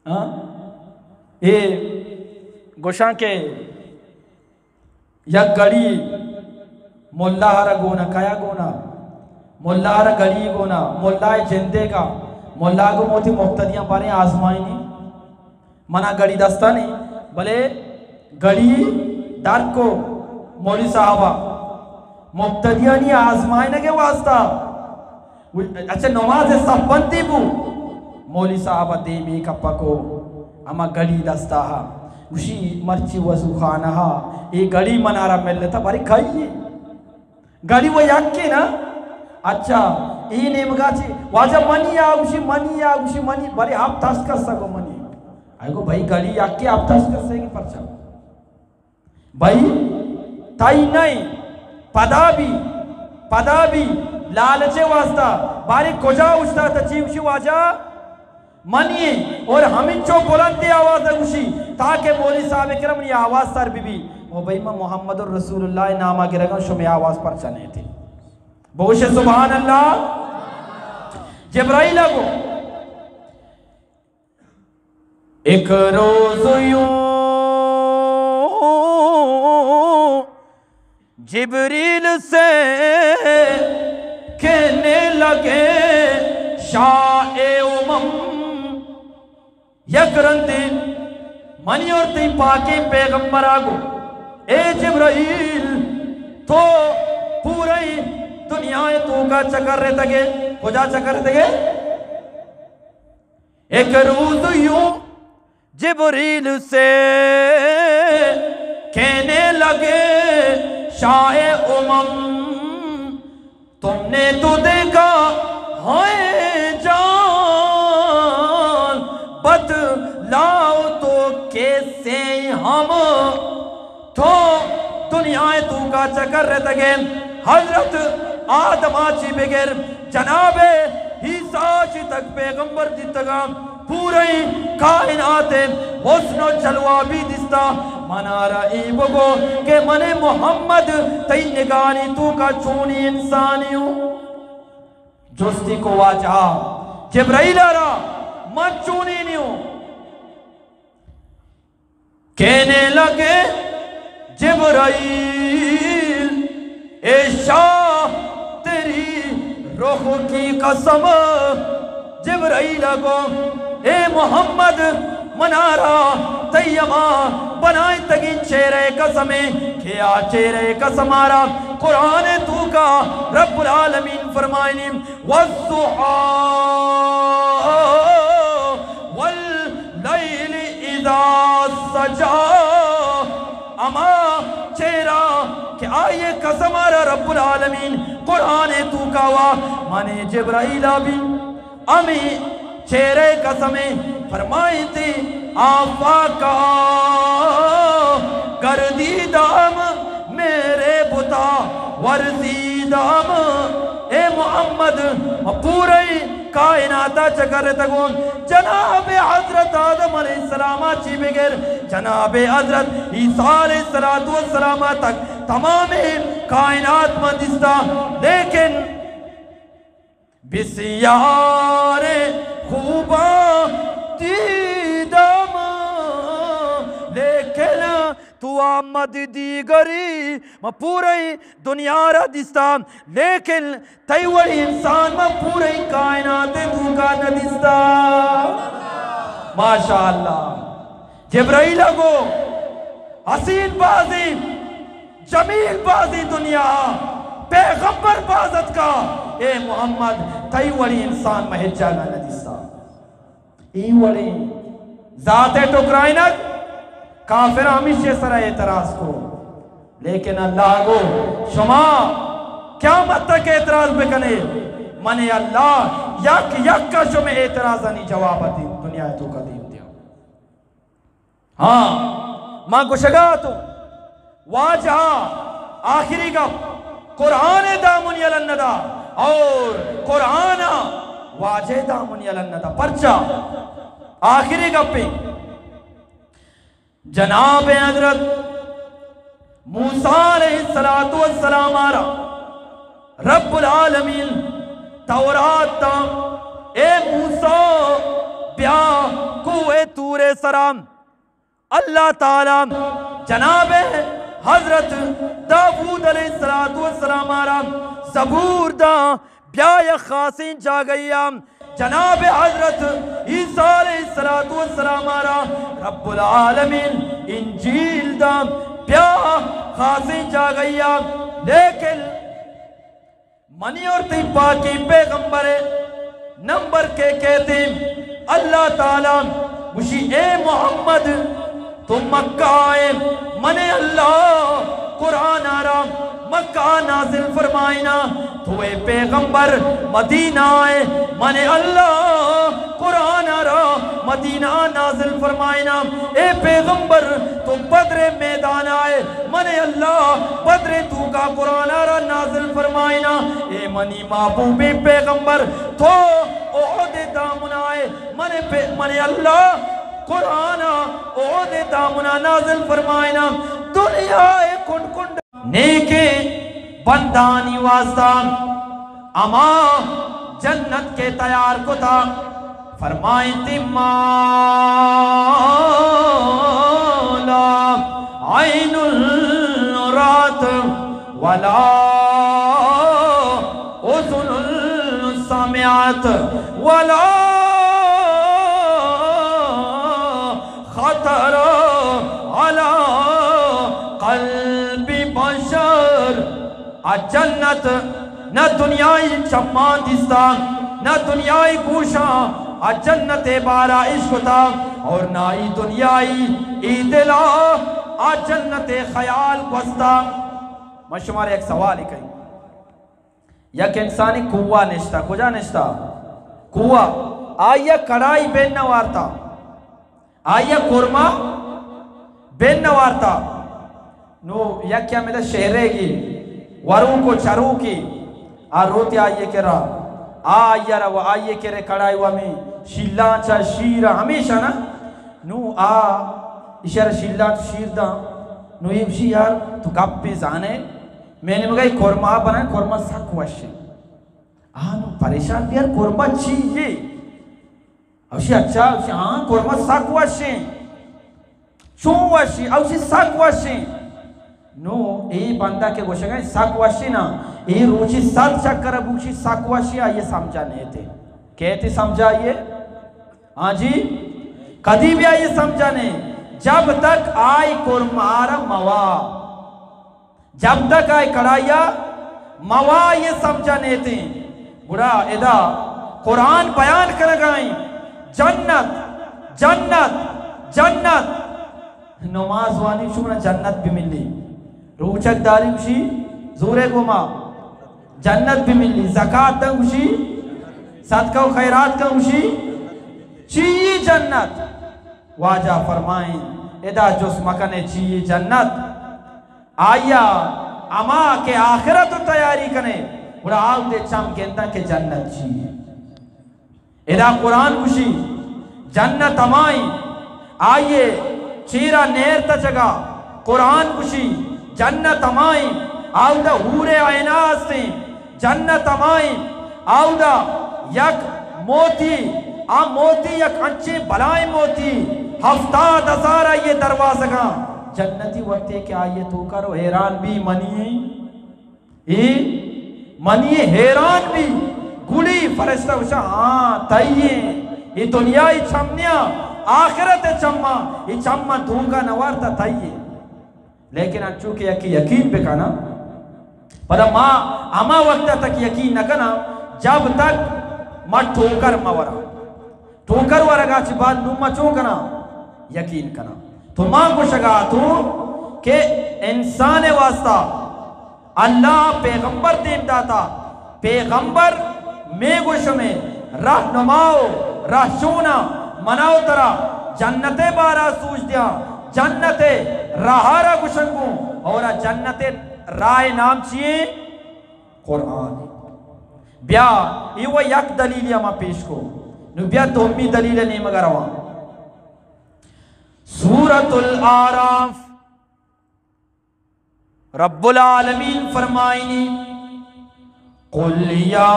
ہاں؟ اے گوشاں کہ یک گھڑی ملا ہرا گونا، کیا گونا؟ ملا ہرا گھڑی گونا، ملا جندے کا، ملا گو موتی مقتدیاں بارے آزمائنی۔ منا گھڑی دستا نہیں، بلے گھڑی در کو مولوی صاحبا مقتدیانی آزمائنگ واسطہ۔ اچھا، نماز صف بندی بو۔ مولوی صاحب دیمی کپکو، ہما گھڑی دستا ہا۔ گوشی، مرچی وضو خانہ ہا، اے گھڑی منارا ملتا، باری کھائیے۔ گھڑی وہ یکے نا؟ اچھا، اے نیمگا چی؟ واجہ منی آ گوشی، منی آ گوشی، منی، باری ہفت ہشت کس کو منی۔ آئی گو، بھائی گھڑی یکے ہفت ہشت کس ہے کہ پرچا؟ بھئی، تئی نئیں، پدا بی، پدا بی، لالچے واسطہ، بارے کجا اوشتاتا چی گوشی واجہ؟ منی ایں، اور ہمینچو بلندیں آواز گوشی، تاکہ مولوی صاحب کرم نی آواز سر بی بی۔ او بھئی، من محمد رسول اللہ ناما گرگاں، شمے آواز پرچا نئیتے؟ بگوشے سبحان اللہ۔ جبرائیل گو، ایک روز یوں جبریل سے کہنے لگے شاہ امم۔ یک رندے منی اور تئی پاکیں پیغمبر آگو، اے جبرائیل، تو پورے دنیا توکا چکر رتگے، کجا چکر رتگے؟ ایک روز یوں جبریل سے کہنے لگے شاہ امم، تم نے تو دیکھا ہے جان، بتلاؤ تو کیسے ہم دنیا ءِ توکا چکر رتگیں۔ حضرت آدم ءَ چی بگر جناب عیسیٰ چی تک پیغمبر دیتگاں۔ پورئیں کائنات ءِ حسن و جلوہ بی دیستا۔ منارا اے بگو کہ من محمد تئی نگانی توکا چونی انسانی ہوں؟ جستی کو واجہ جبرائیل ءَ را، من چونی نیوں؟ کہنے لگے جبرائیل، اے شاہ تیری رخ کی قسم۔ جبرائیل ءَ گو، اے محمد، منارا تئی ہما بنائتگیں چہرہ قسم ایں، کہ آ چہرہ قسم ءَ را قرآن ءِ توکا رب العالمین فرمائنی، والضحی واللیل اذا سجی۔ ہما چہرہ کہ آئی قسم ءَ را رب العالمین قرآن ءِ توکا وا، من جبرائیل ءَ بی ہمے چہرہ قسم ایں۔ فرمائیتی، آفاق گردیدم میرے بتا ورزیدم۔ اے محمد، ما پورئیں کائنات ءَ چکر رتگوں۔ جناب حضرت آدم علیہ السلام ءَ چی بگر جناب حضرت عیسیٰ علیہ الصلوۃ والسلام ءَ تک تمامیں کائنات ما دیستا، لیکن بسیار خوباں دیدم، لیکن تو آمد دیگری۔ ما پورئیں دنیا را دیستا، لیکن تئی وڑیں انسان ما پورئیں کائنات ءِ توکا نہ دیستا۔ ماشاءاللہ۔ جبرائیل ءَ گو، حسین بازیں، جمیل بازیں دنیا ءَ، پیغمبر باز اتکا، اے محمد، تئی وڑیں انسان ما ہچ جاگہ نہ دیستا۔ اے وڑیں ذات ءِ ٹکرائینگ، کافر ہمیشی سرا اعتراض کو۔ لیکن اللہ گو، شما قیامت تک اعتراض بکنے، من اللہ یک یک ءَ شمے اعتراضانی جواب ءَ دیم، دنیا ءِ توکا دیم دیاں۔ ہاں، ما گشگا تو واجہ، آخری گپ، قرآن ءِ دامن یلہ ندا اور قرآن ءَ واجہ ءِ دامن یلہ ندا۔ پرچا؟ آخری گپے۔ جناب حضرت موسیٰ علیہ الصلوۃ والسلام ءَ را رب العالمین تورات دا، اے موسیٰ، بیا کوہ طور ءِ سرا۔ اللہ تعالیٰ جناب حضرت داؤد علیہ الصلوۃ والسلام ءَ را زبور دا، بیا یک خاصیں جاگہے ءَ جناب حضرت عیسیٰ علیہ الصلوۃ والسلام ءَ را رب العالمین انجیل دا، بیا خاصیں جاگہے ءَ۔ لیکن منی اور تئی پاکیں پیغمبر ءِ نمبر کئے کئیت؟ اللہ تعالیٰ گوشی، اے محمد، تو مکہ ءَ ئے، من اللہ قرآن ءَ را مکہ ءَ نازل فرمائینا، تو اے پیغمبر مدینہ ءَ ئے، من اللہ قرآن ءَ را مدینہ ءَ نازل فرمائینا۔ اے پیغمبر، تو بدر ءِ میدان ءَ ئے، من اللہ بدر ءِ توکا قرآن ءَ را نازل فرمائینا۔ اے منی محبوبیں پیغمبر، تو احد ءِ دامن ءَ ئے، من پہ، من اللہ قرآن ءَ احد ءِ دامن ءَ نازل فرمائینا۔ دنیا ءِ کنڈ کنڈ نیکیں بندانی واسطہ ہما جنت کہ تیار کتا، فرمائیتی، ما لا عین رات ولا اذن سمعت ولا خطر علی قلب بشر۔ آ جنت نہ دنیائی چماں دیستا، نہ دنیائی گوشاں آ جنت ءِ بارا اشکتا، اور نہ ای دنیائی ای دلا آ جنت ءِ خیال گوستا۔ من شمارا یک سوالے کئیں۔ یک انسانے کوہ ءَ نشتا، کجا نشتا؟ کوہ ءَ۔ آئی ءَ کڑائی بن نہ وارتا، آئی ءَ قورمہ بن نہ وارتا۔ نو یکے ہمدا شہرے گی وروک و چروکے، آ روتے آئیے کرا، آ آئیے را و آئیے کرے کڑائی و ہمیں شیلانچا شیر ہمیشہ نا۔ نو آ اشارہ شیلانچ شیر دا۔ نو یہ گوشی، یار تو گپے زانے، میں نے مگا یہ قورمہ بنائیں، قورمہ سک وشیں۔ آ نو پریشان بیار، قورمہ چی یہ؟ اوشی اچھا، اوشی ہاں، قورمہ سک وشیں۔ چون وشیں؟ اوشی سک وشیں۔ نو اے بندہ کہ گوشگا سک وشیں نا، اے روچی صد چکر بوشی سک وشیں، آئیے سمجھا نہیں تھے۔ کہتے سمجھا آئیے؟ ہاں جی، کدی بھی آئیے سمجھا نہیں، جب تک آئی قورمہ را موا۔ جب تک آئی کڑاہیا موا یہ سمجھا نیتیں۔ گڑا ادا قرآن بیان کنگائیں، جنت، جنت، جنت۔ نماز وانی شمنا جنت بملی، روچک داری گوشی زورے گوما جنت بملی، زکات دن گوشی، صدقہ و خیرات کن گوشی چی جنت۔ واجہ فرمائیں، ادا جست مکنے چی جنت۔ آیا ہما کہ آخرت و تیاری کنے، گڑا آودے چم گندن کہ جنت چی۔ ادا قرآن گوشی، جنت ہمائیں، آئیے چیرا نیر تچگا۔ قرآن گوشی، جنت ہمائیں، آودا حور عینا ہستیں۔ جنت ہمائیں، آودا یک موتی، آ موتی یک انچیں بلائیں موتی، ہفتاد ہزار آئیے دروازگاں۔ جنتی وقتے کہ آئیے توکا رو حیران بی، منی اے، منی حیران بی۔ گڑی فرشتہ گوشا، ہاں، تئیے۔ اے دنیا ای چم نیا، آخرت ای چما، ای چما دوگا نوارتا تئیے۔ لیکن انچو کہ یکے یقین بکنا، پدا ما ہما وقت تک یقین نہ کنا، جب تک ما ٹوکر مہ ورا۔ ٹوکر ورگا چہ بعد نوں ما چون کنا؟ یقین کنا۔ تو ما گوشگا تو کہ انسان واسطہ اللہ پیغمبر دیم داتا، پیغمبر میں گوشمے رہنما و رہشونا، منا و ترا جنت بارا سوج دیاں، جنت راہ را گوشنگوں، اور جنت راہ نام چیے؟ قرآن۔ بیا، ای و یک دلیلی ہما پیش کو۔ نو بیا دومی دلیل نیمگا رواں۔ سورۃ الاعراف۔ رب العالمین فرمائنی، قل یا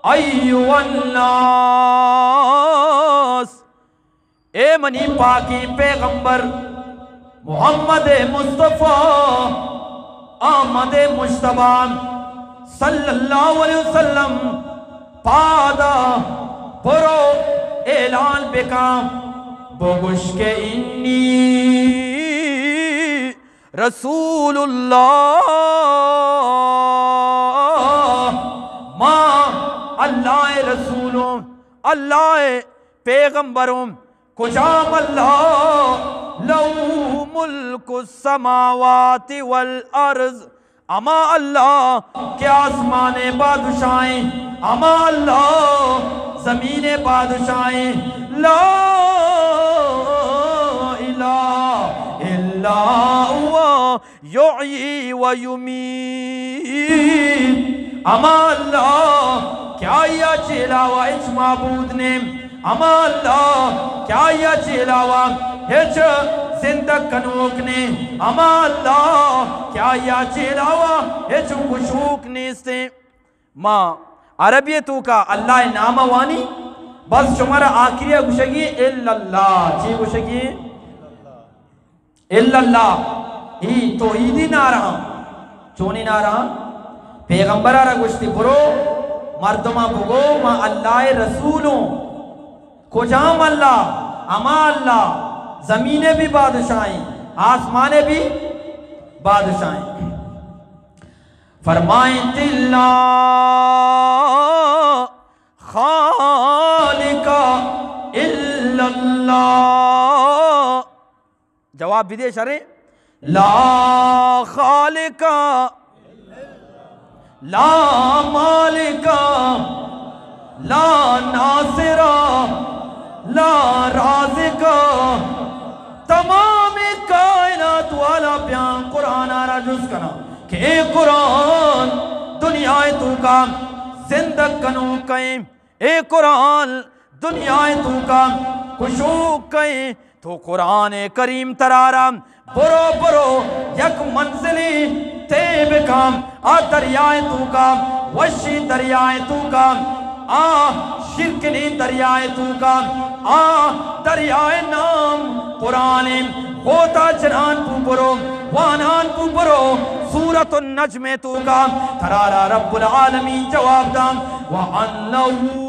ایھا الناس، اے منی پاکیں پیغمبر محمد مصطفی، احمد مجتبی صلی اللہ علیہ وسلم، پادا برو اعلان بکاں، بگوش کہ انی رسول اللہ، ما اللہ رسولوں، اللہ پیغمبروں۔ کجام اللہ؟ لہ ملک السماوات والارض، ہما اللہ کہ آسمان بادشاہیں، ہما اللہ زمین بادشاہیں۔ لا الہ الا ہوا یحیی و یمیت۔ ہما اللہ کہ آئیا چہ علاوہ ہچ معبود نے، ہما اللہ کہ آئیا چہ علاوہ ہچ زندگ کنوک نے، ہما اللہ کہ آئیا چہ علاوہ ہچ کشوک نیستیں۔ ما عربی توکا اللہ نام وانی، بس شمارا آخری گوشگی الا اللہ۔ چی گوشگی؟ الا اللہ۔ ای توحیدی نعرہ ہم۔ چونی نعرہ ہم؟ پیغمبر را گوشتی، برو مردماں بگو، ما اللہ رسولوں۔ کجام اللہ؟ ہما اللہ زمین بھی بادشاہیں، آسمان بھی بادشاہیں۔ فرمائیں، لا خالق الا اللہ۔ جواب بدے شرے۔ لا خالق، لا مالک، لا ناصر، لا رازق۔ قرآن دنیا ءِ توکا زندگ کنوک کئے، اے قرآن دنیا ءِ توکا کشوک کئے۔ تو قرآن کریم ترارا برو برو یک منزلے طے بکن، آ دریا ءِ توکا، وشیں دریا ءِ توکا، آ شیرکنیں دریا ءِ توکا، آ دریا ءِ نام قرآن ءِ، گوتا جنان بو برو، وانان بو برو، سورۃ النجم ءِ توکا ترارا رب العالمین جواب داں، وَأَنَّهُ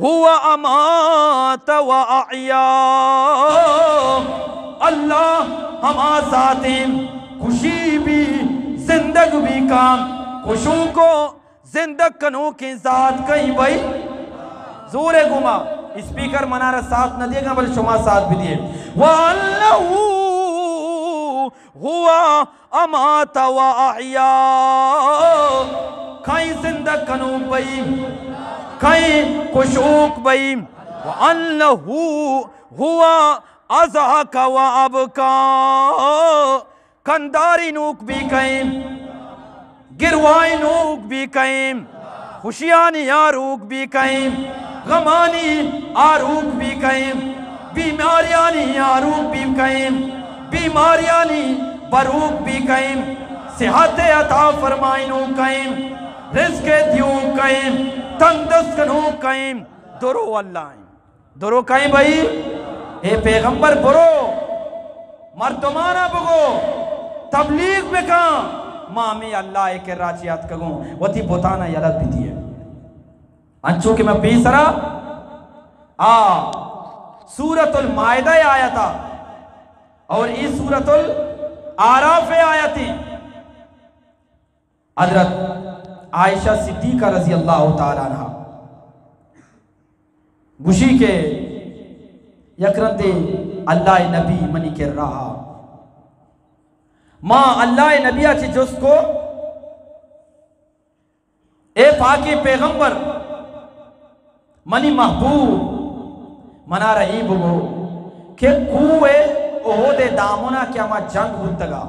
هُوَ أَمَاتَ وَأَحْيَا۔ اللہ ہما ذات ایں، کشی بی، زندگ بی کاں، کشوک و زندگ کنوکیں ذات کئیں بھئی؟ زورے گوما، اسپیکر منارا ساتھ نہ دیگا، بلے شما ساتھ بدیے۔ وَأَنَّهُ هُوَ أَمَاتَ وَأَحْيَا۔ کئیں زندگ کنوک بھئی، کئیں کشوک بھئی۔ وَأَنَّهُ هُوَ أَضْحَكَ وَأَبْكَى۔ کندارینوک بی کئیں، گروائینوک بی کئیں، خوشیانی آروک بی کئیں، غمانی آروک بی کئیں، بیماریانی آروک بی کئیں، بیماریانی بروک بی کئیں، صحت عطا فرمائینوک کئیں، رزق دیوک کئیں، تندرست کنوک کئیں، درو اللہ ایں۔ درو کئیں بھئی؟ اے پیغمبر برو، مردمانا بگو، تبلیغ بکن، ما ہمے اللہ ءِ کرا چہ اتکگوں، وتی بتانا یلہ بدیے۔ انچو کہ من پیسرا آ سورۃ المائدہ ءِ آیتا اور اے سورۃ الاعراف ءِ آیتے۔ حضرت عائشہ صدیقہ رضی اللہ تعالی عنہا گوشی کہ یک رندے اللہ ءِ نبی منی کرا آ، ما اللہ ءِ نبی ءَ چہ جست کو، اے پاکیں پیغمبر، منی محبوب، منارا اے بگو کہ کوہ احد ءِ دامنا کہ ہما جنگ بوتگا،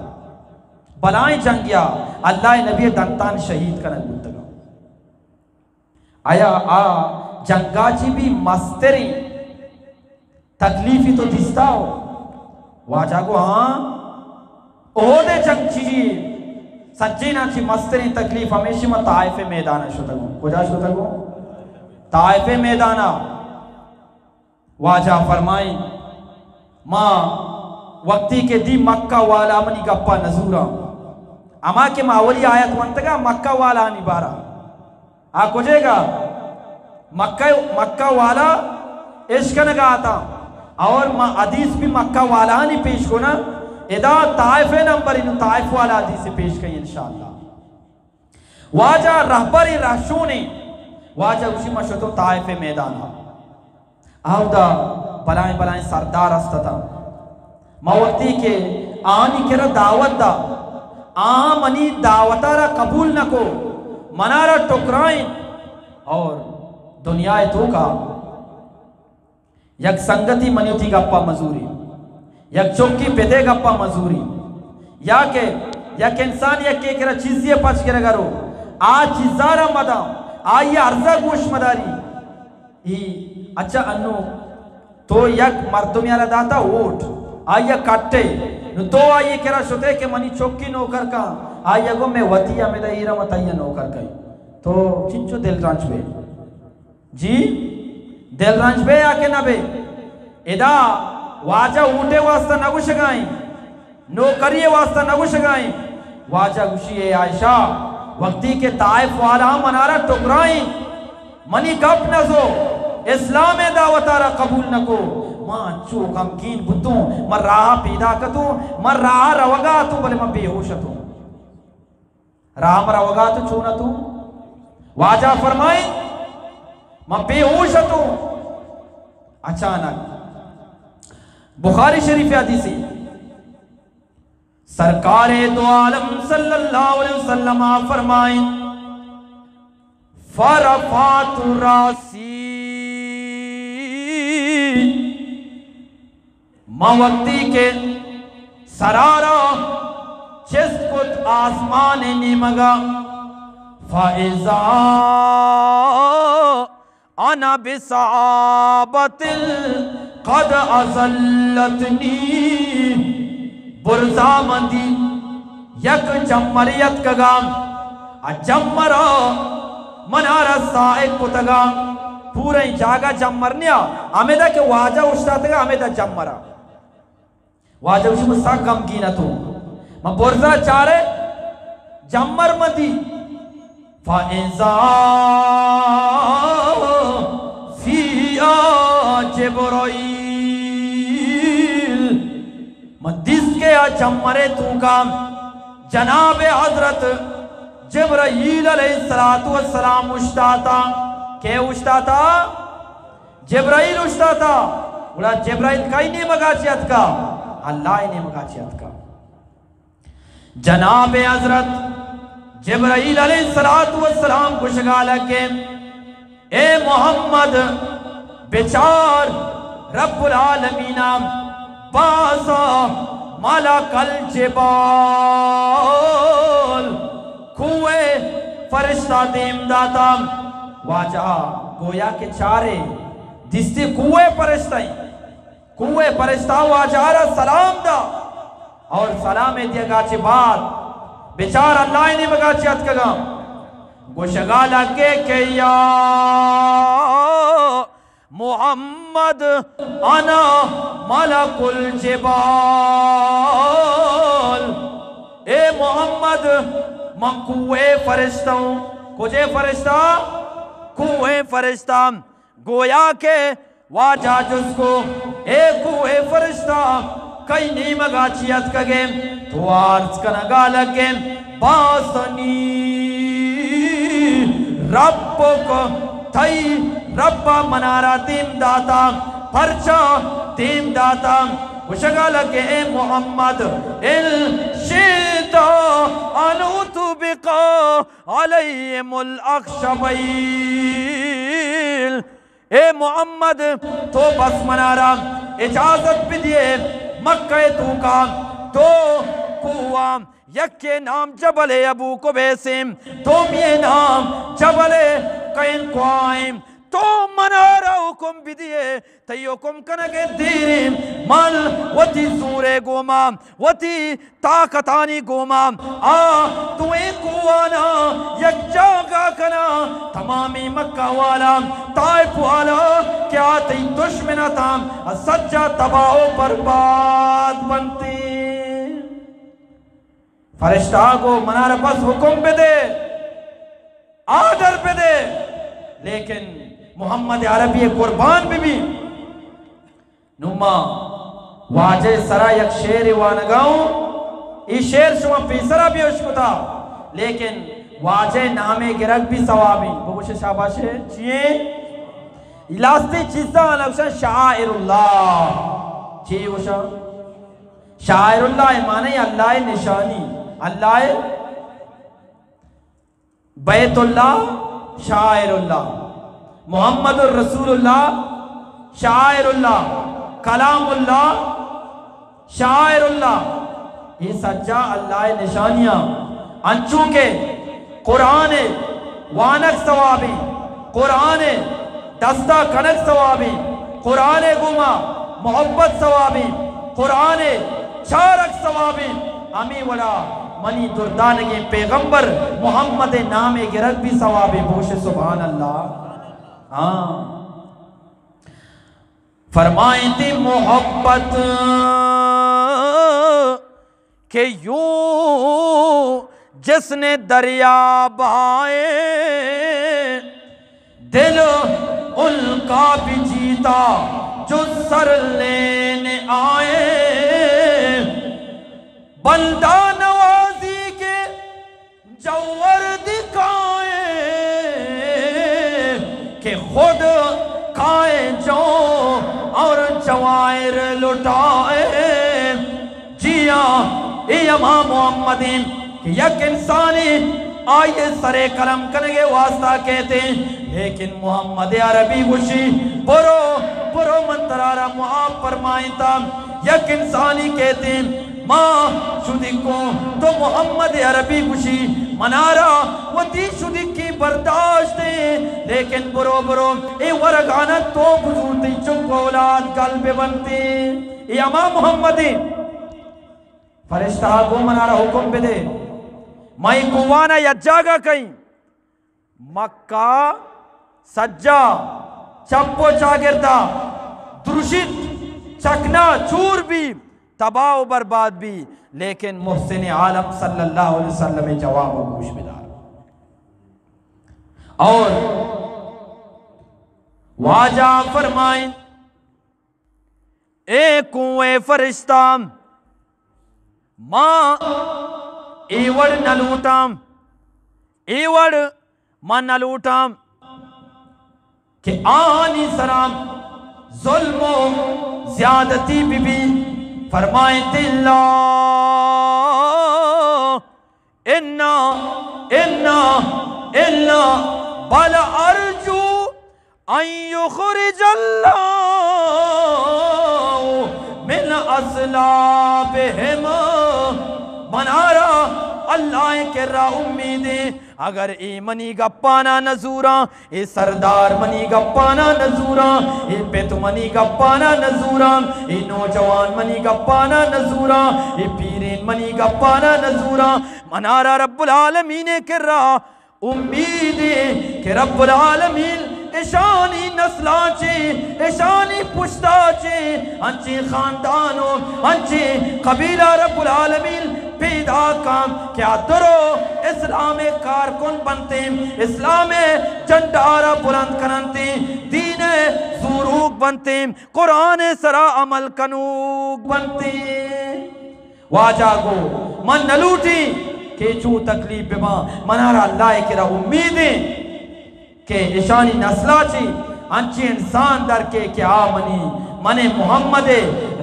بلائیں جنگیا اللہ ءِ نبی ءِ دنتان شہید کنگ بوتگا، آیا آ جنگا چی بی مستریں تکلیفی تو دیستا ہو؟ واجہ گو ہاں، احد ءِ جنگ چی؟ سجیناں چی مستریں تکلیف ہمیشی ما طائف ءِ میدان ءَ شتگوں۔ کجا شتگوں؟ طائف ءِ میدان ءَ۔ واجہ فرمائیں، ما وقتی کہ دی مکہ والا منی گپا نزوراں، ہما کہ ما اولی آیت ونتگا مکہ والانی بارا، آ کجے گا؟ مکہ، مکہ والا اشکنگا آتاں۔ اور ما حدیث بھی مکہ والانی پیش کنا۔ ادا طائف نمبر انو طائف والا حدیث پیش کئی انشاءاللہ۔ واجہ رہبر رہشونے، واجہ گوشی ما شتو طائف میدانا۔ آودا بلائیں بلائیں سردار است اتاں۔ ما وقتی کہ آنی کرا دعوت دا، آ منی دعوتا را قبول نہ کو، منارا ٹکرائیں۔ اور دنیا توکا یک سنگتی منی وتی گپا مزوری، یک چکی پتے گپا مزوری، یا کہ یک انسان یکے کرا چیزی پچ گرگا رو، آ چیزارا مداں، آئی عرضا گوش مداری۔ ای، اچھا، انو تو یک مردمے را داتا ووٹ، آئی ء کٹے، نو تو آئی ء کرا شتے کہ منی چکی نوکر کن، آئی ء گو میں وتی ہمدا ایرا ما تئی نوکر کئی، تو چنچو دل رنج بے؟ جی، دل رنج بے یا کہ نہ بے؟ ادا واجہ ووٹے واسطہ نہ گوشگائیں۔ نوکری ء واسطہ نہ گوشگائیں۔ واجہ گوشی، اے عائشہ، وقتی کہ طائف والا منارا ٹکرائیں، منی گپ نہ زو، اسلام ء دعوت ء را قبول نہ کو، ما انچو غمگین بوتوں، ما راہ پیدا کتوں، ما راہ روگا اتوں، بلے ما بے ہوش اتوں۔ راہ ما روگا اتوں، چون اتوں؟ واجہ فرمائیں، ما بے ہوش اتوں۔ اچانک بخاری شریف حدیثی، سرکار دو عالم صلی اللہ علیہ وسلم فرمائیں، فرفعت راسی، ما وقتی کہ سرارا چست کت آسمان نیمگا، فاذا انا بسحابة قد اظلتنی۔ برزا من دی یک جمرے اتکگا، ا جمرا منارا ساہگ کتگا۔ پوریں جاگہ جمر نیا، ہمیدا کہ واجہ اوشتاتگا، ہمیدا جمرا۔ واجہ گوشی، من سک غمگین اتوں۔ من برزا چارے جمر من دی۔ فاذا فیہا جبرائیل۔ من دیست کہ آ جمرے توکا جناب حضرت جبرائیل علیہ الصلوۃ والسلام اوشتاتا۔ کہ اوشتاتا؟ جبرائیل اوشتاتا۔ گڑا جبرائیل کئی نیمگا چہ اتکا؟ اللہ ءِ نیمگا چہ اتکا۔ جناب حضرت جبرائیل علیہ الصلوۃ والسلام گوشگا لگے، اے محمد، بچار، رب العالمین باسا ملک الجبال، کوہ فرشتہ دیم داتا۔ واجہ گویا کہ چارے، دیستی کوہ فرشتہ، کوہ فرشتہ واجہ را سلام دا، اور سلام دیگا چہ بعد بچار اللہ ءِ نیمگا چہ اتکگا۔ گوشگا لگے کہ یا محمد، انا ملک الجبال۔ اے محمد، من کوہ فرشتہ اوں۔ کجے فرشتہ؟ کوہ فرشتہ۔ گویا کہ واجہ جست کو، اے کوہ فرشتہ، کئی نیمگا چی اتکگے؟ تو عرض کنگا لگے، باسنی ربک، تئی رب منارا دیم داتا۔ پرچا دیم داتا؟ گوشگا لگے، اے محمد، ان شئت ان اطبق علیہم الاخشبین۔ اے محمد، تو بس منارا اجازت بدیے، مکہ توکا دو کوہ، یکے نام جبل ابو قبیس ایں، دومی نام جبل قینقاع ایں۔ تو منارا حکم بدیے، تئی حکم کنگے دیریں من وتی زورے گوما، وتی طاقتانی گوما آ دوئیں کوہانا یک جاگہ کنا، تمامی مکہ والا، طائف والا کہ آ تئی دشمن اتاں، آ سجا تباہ و برباد بنتی۔ فرشتہ گو منارا بس حکم بدے، آرڈر بدے، لیکن محمد عربی قربان بہ بی۔ نوں ما واجہ سرا یک شعرے وانگا اوں، اے شعر شما پیسرا بھی اشکتا، لیکن واجہ نامے گرگ بھی ثوابیں۔ بگوش شاباش۔ چیے؟ لاستی چیزاں نوشا شعائر اللہ۔ چی گوشا؟ شعائر اللہ معنی اللہ نشانی، اللہ بیت اللہ شاعر اللہ، محمد الرسول اللہ شاعر اللہ، کلام اللہ شاعر اللہ۔ اے سجا اللہ نشانیاں۔ انچو کہ قرآن وانگ ثوابیں، قرآن دستا کنگ ثوابیں، قرآن گوما محبت ثوابیں، قرآن چارگ ثوابیں۔ ہمے وڑا منی دردانگیں پیغمبر محمد نامے گرگ بھی ثوابیں۔ بوش سبحان اللہ۔ ہاں۔ فرمائیں تئی محبت کہ یوں جس نے دریا بہائے، دل ان کا بھی جیتا جو سر لینے آئے۔ بندہ نوازی کے جوہر دکھائے کہ خود کھائے جو اور جواہر لٹائے۔ جی ہاں، اے ہما محمد ایں کہ یک انسانے آئی سرے قلم کنگے واسطہ کہتے، لیکن محمد عربی گوشی، برو، برو من ترارا معاف فرمائیں تا۔ یک انسانی کہتے، ما شدیکوں، تو محمد عربی گوشی، منارا وتی شدیکی برداشت ایں، لیکن برو برو، اے ورگانا تو بزور تئی چک اولاد گل بہ بنت ایں۔ اے ہما محمد ایں۔ فرشتہ گو منارا حکم بدے، ما اے کوہانا یک جاگہ کئیں۔ مکہ سجا چپ و چاگردا درشیت، چکنا چور بی، تباہ و برباد بی، لیکن محسن عالم صلی اللہ علیہ وسلم جواب گوش بدار۔ اور واجہ فرمائیں، اے کوہ فرشتہ، ما اے وڑ نہ لوٹاں، اے وڑ ما نہ لوٹاں کہ آنی سرا ظلم و زیادتی بہ بی۔ فرمائیت اللہ، انا، انا، انا، بل ارجو ان یخرج اللہ من اصلابہم۔ منارا اللہ کرا امید ایں، اگر اے منی گپانا نزوراں، اے سردار منی گپانا نزوراں، اے پت منی گپانا نزوراں، اے نوجوان منی گپانا نزوراں، اے پیرین منی گپانا نزوراں، منارا رب العالمین کرا امید ایں کہ رب العالمین اشانی نسلاں چے، اشانی پشتا چے انچیں خاندان و انچیں قبیلہ رب العالمین پیدا کن کہ آ درو اسلام کارکن بنتیں، اسلام جھنڈارا بلند کننتیں، دین زوروک بنتیں، قرآن سرا عمل کنوک بنتیں۔ واجہ گو، من نہ لوٹیں کہ چو تکلیف بباں، منارا اللہ کرا امید ایں کہ اشانی نسلا چی انچیں انسان در کے کہ آ منی، من محمد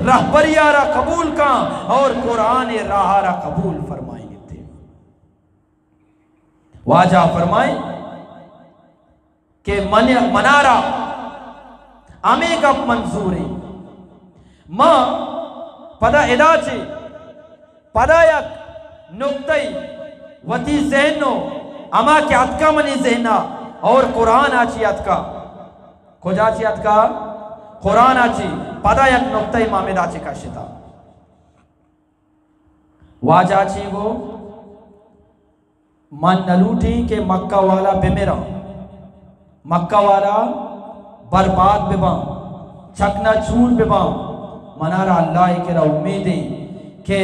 رہبری آرا قبول کاں اور قرآن راہ آرا قبول فرمائیں گتے۔ واجہ فرمائیں، کہ من، منارا ہمے گپ منظور ایں۔ ما پدا ادا چے، پدا یک نقطہ وتی ذہن و ہما کہ اتکا منی ذہنا اور قرآن آ چی اتکا۔ کجا چی اتکا؟ قرآن آ چی۔ پدا یک نقطہ ما ہمے دا چے کشتا۔ واجہ چی گو؟ من نہ لوٹیں کہ مکہ والا بمراں، مکہ والا برباد بباں، چکنا چور بباں۔ منارا اللہ کرا امید ایں کہ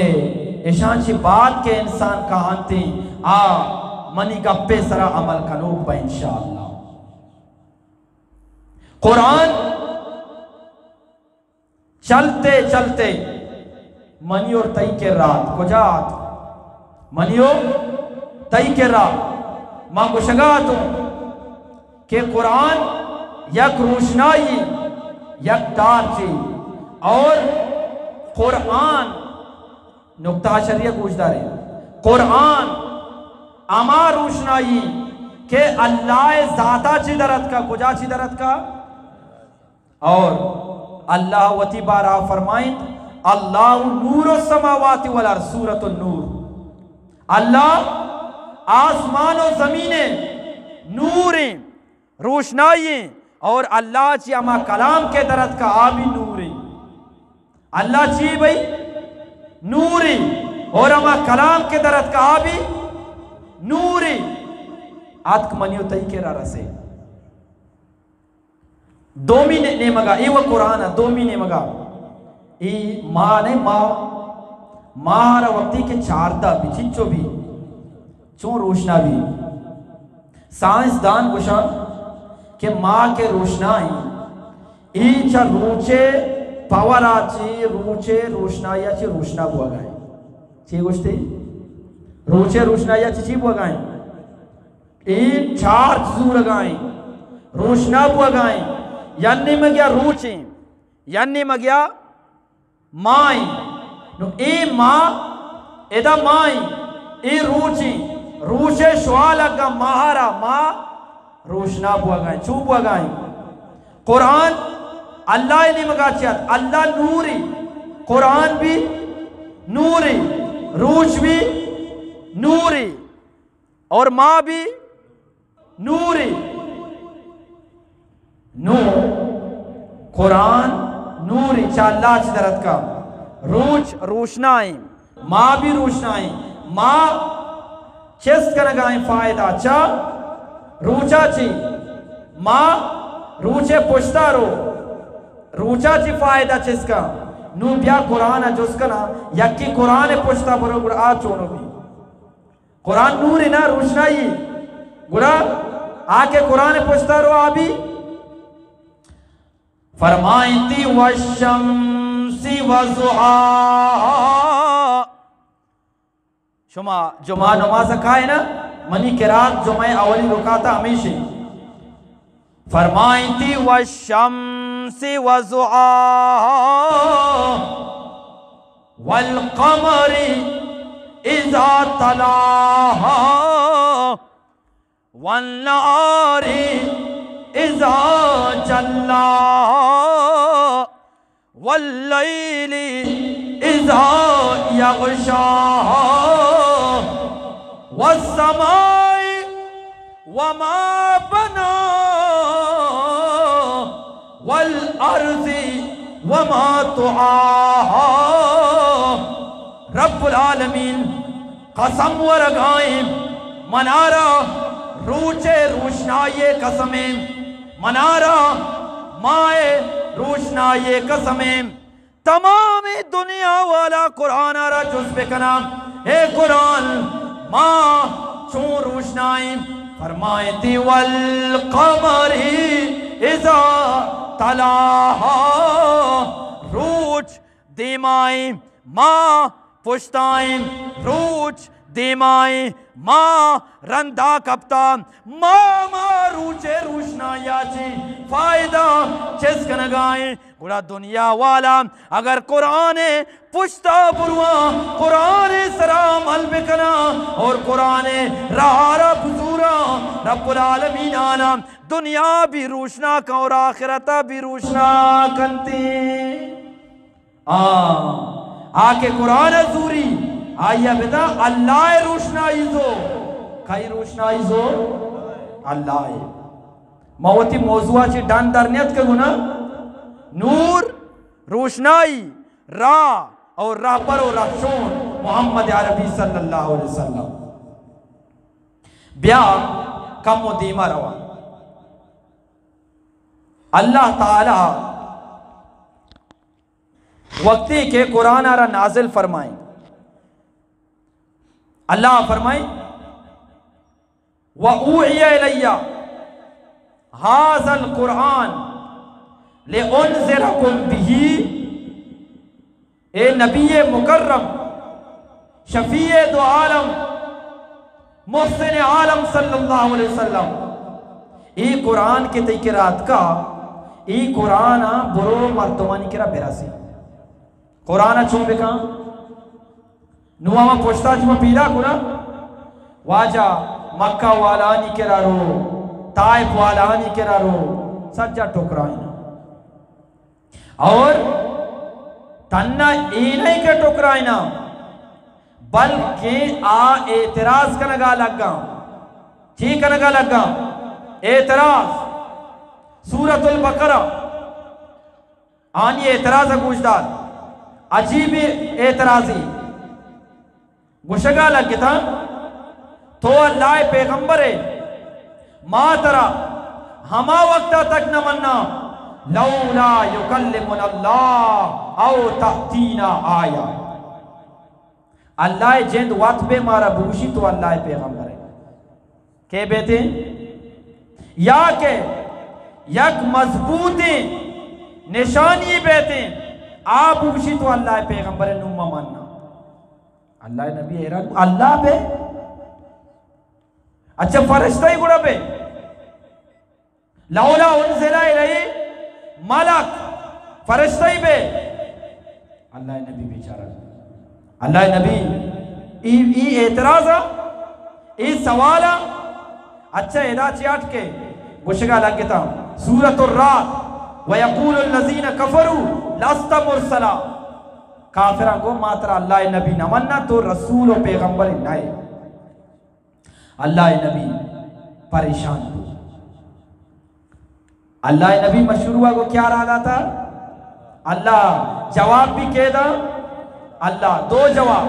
اشاں چی بعد کہ انسان کاہنتیں، آ منی گپے سرا عمل کنوک بہ انشاءاللہ۔ قرآن چلتے چلتے منی اور تئی کرا آت۔ کجا آت؟ منی اور تئی کرا۔ ما گوشگا اتوں کہ قرآن یک روشنائی، یک ٹارچے، اور قرآن، نقطہ شریعہ گوش دارے، قرآن ہما روشنائی کہ اللہ ذاتا چی در اتکا۔ کجا چی در اتکا؟ اور اللہ وتی بارہ فرمائیں، اللہ نور السماوات والارض، سورۃ النور۔ اللہ آسمان و زمین نور ایں، روشنائی ایں، اور اللہ چی ہما کلام کہ در اتکا آ بھی نور ایں۔ اللہ چی بھئی؟ نور ایں، اور ہما کلام کہ در اتکا آ بھی نور ایں۔ اتک منی و تئی کرا رسے۔ دومی نے-، نیمگا، اے و قرآن ء دومی نیمگا، اے ماہ نے، ماہ، ماہ را وقتی کہ چاردہ بی، چنچو بی، چون روشنا بی۔ سائنس دان گوشاں کہ ماہ کہ روشنا ایں، اے چہ روچے پاور ء چی، روچے روشنائی ء چی روشنا بوگا ایں۔ چی گوشتے؟ روچے روشنائی ء چی، چی بوگا ایں؟ اے چارج زورگا ایں، روشنا بوگا ایں۔ یک نیمگیا روچ ایں، یک نیمگیا ماہ ایں۔ نو اے ماہ، ادا ماہ ایں، اے روچ ایں۔ روچے شوالگا ماہرا، ماہ روشنا بوگا ایں۔ چو بوگا ایں؟ قرآن اللہ نیمگا چیات، اللہ نور ایں، قرآن بھی نوری، روچ بھی نوری، اور ما بھی نوری۔ نو قرآن نوری، چہ اللہ چہ در اتکا۔ روچ روشنائیں، ما بھی روشنائیں۔ ما چست کنگائیں فائدہ چہ روچا چی؟ ما روچے پشتا رو، روچا چی فائدہ چست کا؟ نو بیا قرآن جست کنا، یکی قرآن پشتا برو، گڑا آ چونو بی؟ قرآن نور نا، روشنائی۔ گڑا آ کہ قرآن پشتا رو، آ بی؟ فرمائیں تی والشمس وضحاها۔ شما جمعہ نماز کائے نا، منی قرات جمعہ اولی رکعتا ہمیشی۔ فرمائیں تی والشمس وضحاها والقمر اذا تلاها والنهار اذا جلاها والليل اذا يغشاها والسماء وما بناها والأرض وما طحاها۔ رب العالمین قسم ورگائیں، منارا روچے روشنائی قسمیں، منارا مائے روشنائی قسمیں۔ تمام دنیا والا قرآن را جست بکناں، اے قرآن، ما چون روشنائیں؟ فرمائیں تی والقمر اذا تلاها، روچ دیمائیں، ما پشتائیں، روچ دیمائیں، ما رندا کپتا، ما، ما روچے روشنایا چی فائدہ چست کنگائیں۔ گڑا دنیا والا اگر قرآن پشتا برواں، قرآن سرا عمل بکناں اور قرآن راہ را بزوراں، رب العالمین آنا دنیا بھی روشنا کن اور آخرتا بھی روشنا کنتی۔ آ، آ کہ قرآن زوری، آیا بدا اللہ روشنائی زو۔ کئی روشنائی زو؟ اللہ۔ ما وتی موضوع چی ڈن در نیت کہ گنا نور، روشنائی، راہ اور رہبر و رہشون محمد عربی صلی اللہ علیہ وسلم۔ بیا کم و دیما روا۔ اللہ تعالی وقتی کہ قرآن را نازل فرمائیں، اللہ فرمائیں، وأوحي إلي هذا القرآن لأنذركم به، اے نبی مکرم، شفیع دو عالم، محسن عالم صلی اللہ علیہ وسلم، اے قرآن کہ تئی کرا اتکا، اے قرآن برو مردمانی کرا برسی۔ قرآن چون بکن؟ نو ہما پشتا چما پیدا کنا، واجہ مکہ والانی کرا رو، طائف والانی کرا رو، سجا ٹکرائنا۔ اور تنہا اے نہیں کہ ٹکرائنا، بلکہ آ اعتراض کنگا لگا۔ چی کنگا لگا؟ اعتراض۔ سورۃ البقرہ۔ آنی اعتراض گوش دار، عجیب اعتراضی۔ گوشگا لگتا، تو اللہ پیغمبر ہے، ما ترا ہما وقتا تک نہ منا، لولا یکلمنا اللہ او تأتینا آیہ۔ اللہ جند وت بے مارا بگوشی تو اللہ پیغمبر ہے۔ کہ بیتیں؟ یا کہ یک مضبوطیں نشانی بیتیں، آ بگوشی تو اللہ پیغمبر نوما ماننا۔ اللہ نبی حیران، اللہ بے؟ اچھا، فرشتہ ہی گڑا بے؟ لولا انزل الیہ ملک، فرشتہ ہی بے؟ اللہ نبی بیچارہ، اللہ نبی، ای، ای اعتراض، ای سوال، اچھا ادا چی اٹکے؟ گوشگا لگتا، سورۃ الرعد، ویقول الذین کفروا لست مرسلا۔ کافراں گو، ما ترا اللہ ءِ نبی نہ مناں، تو رسول و پیغمبر نہ ئے۔ اللہ ءِ نبی پریشان بو۔ اللہ ءِ نبی مشورہ گو کیا را داتا؟ اللہ جواب بھی کہہ دا، اللہ دو جواب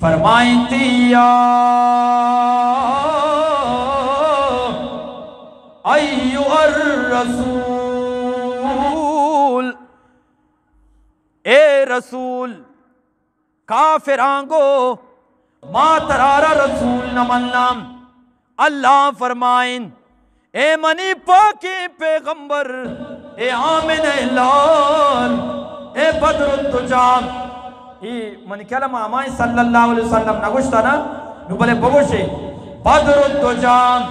فرمائیں تھی، یا ایھا الرسول، اے رسول، کافراں گو، ما ترارا رسول نہ مناں۔ اللہ فرمائیں، اے منی پاکیں پیغمبر، اے آمنہ لال، اے بدر الدجی، اے منی کلمہ ہمائیں صلی اللہ علیہ وسلم نہ گوشتا نا، نو بلے بگوشے، بدر الدجی،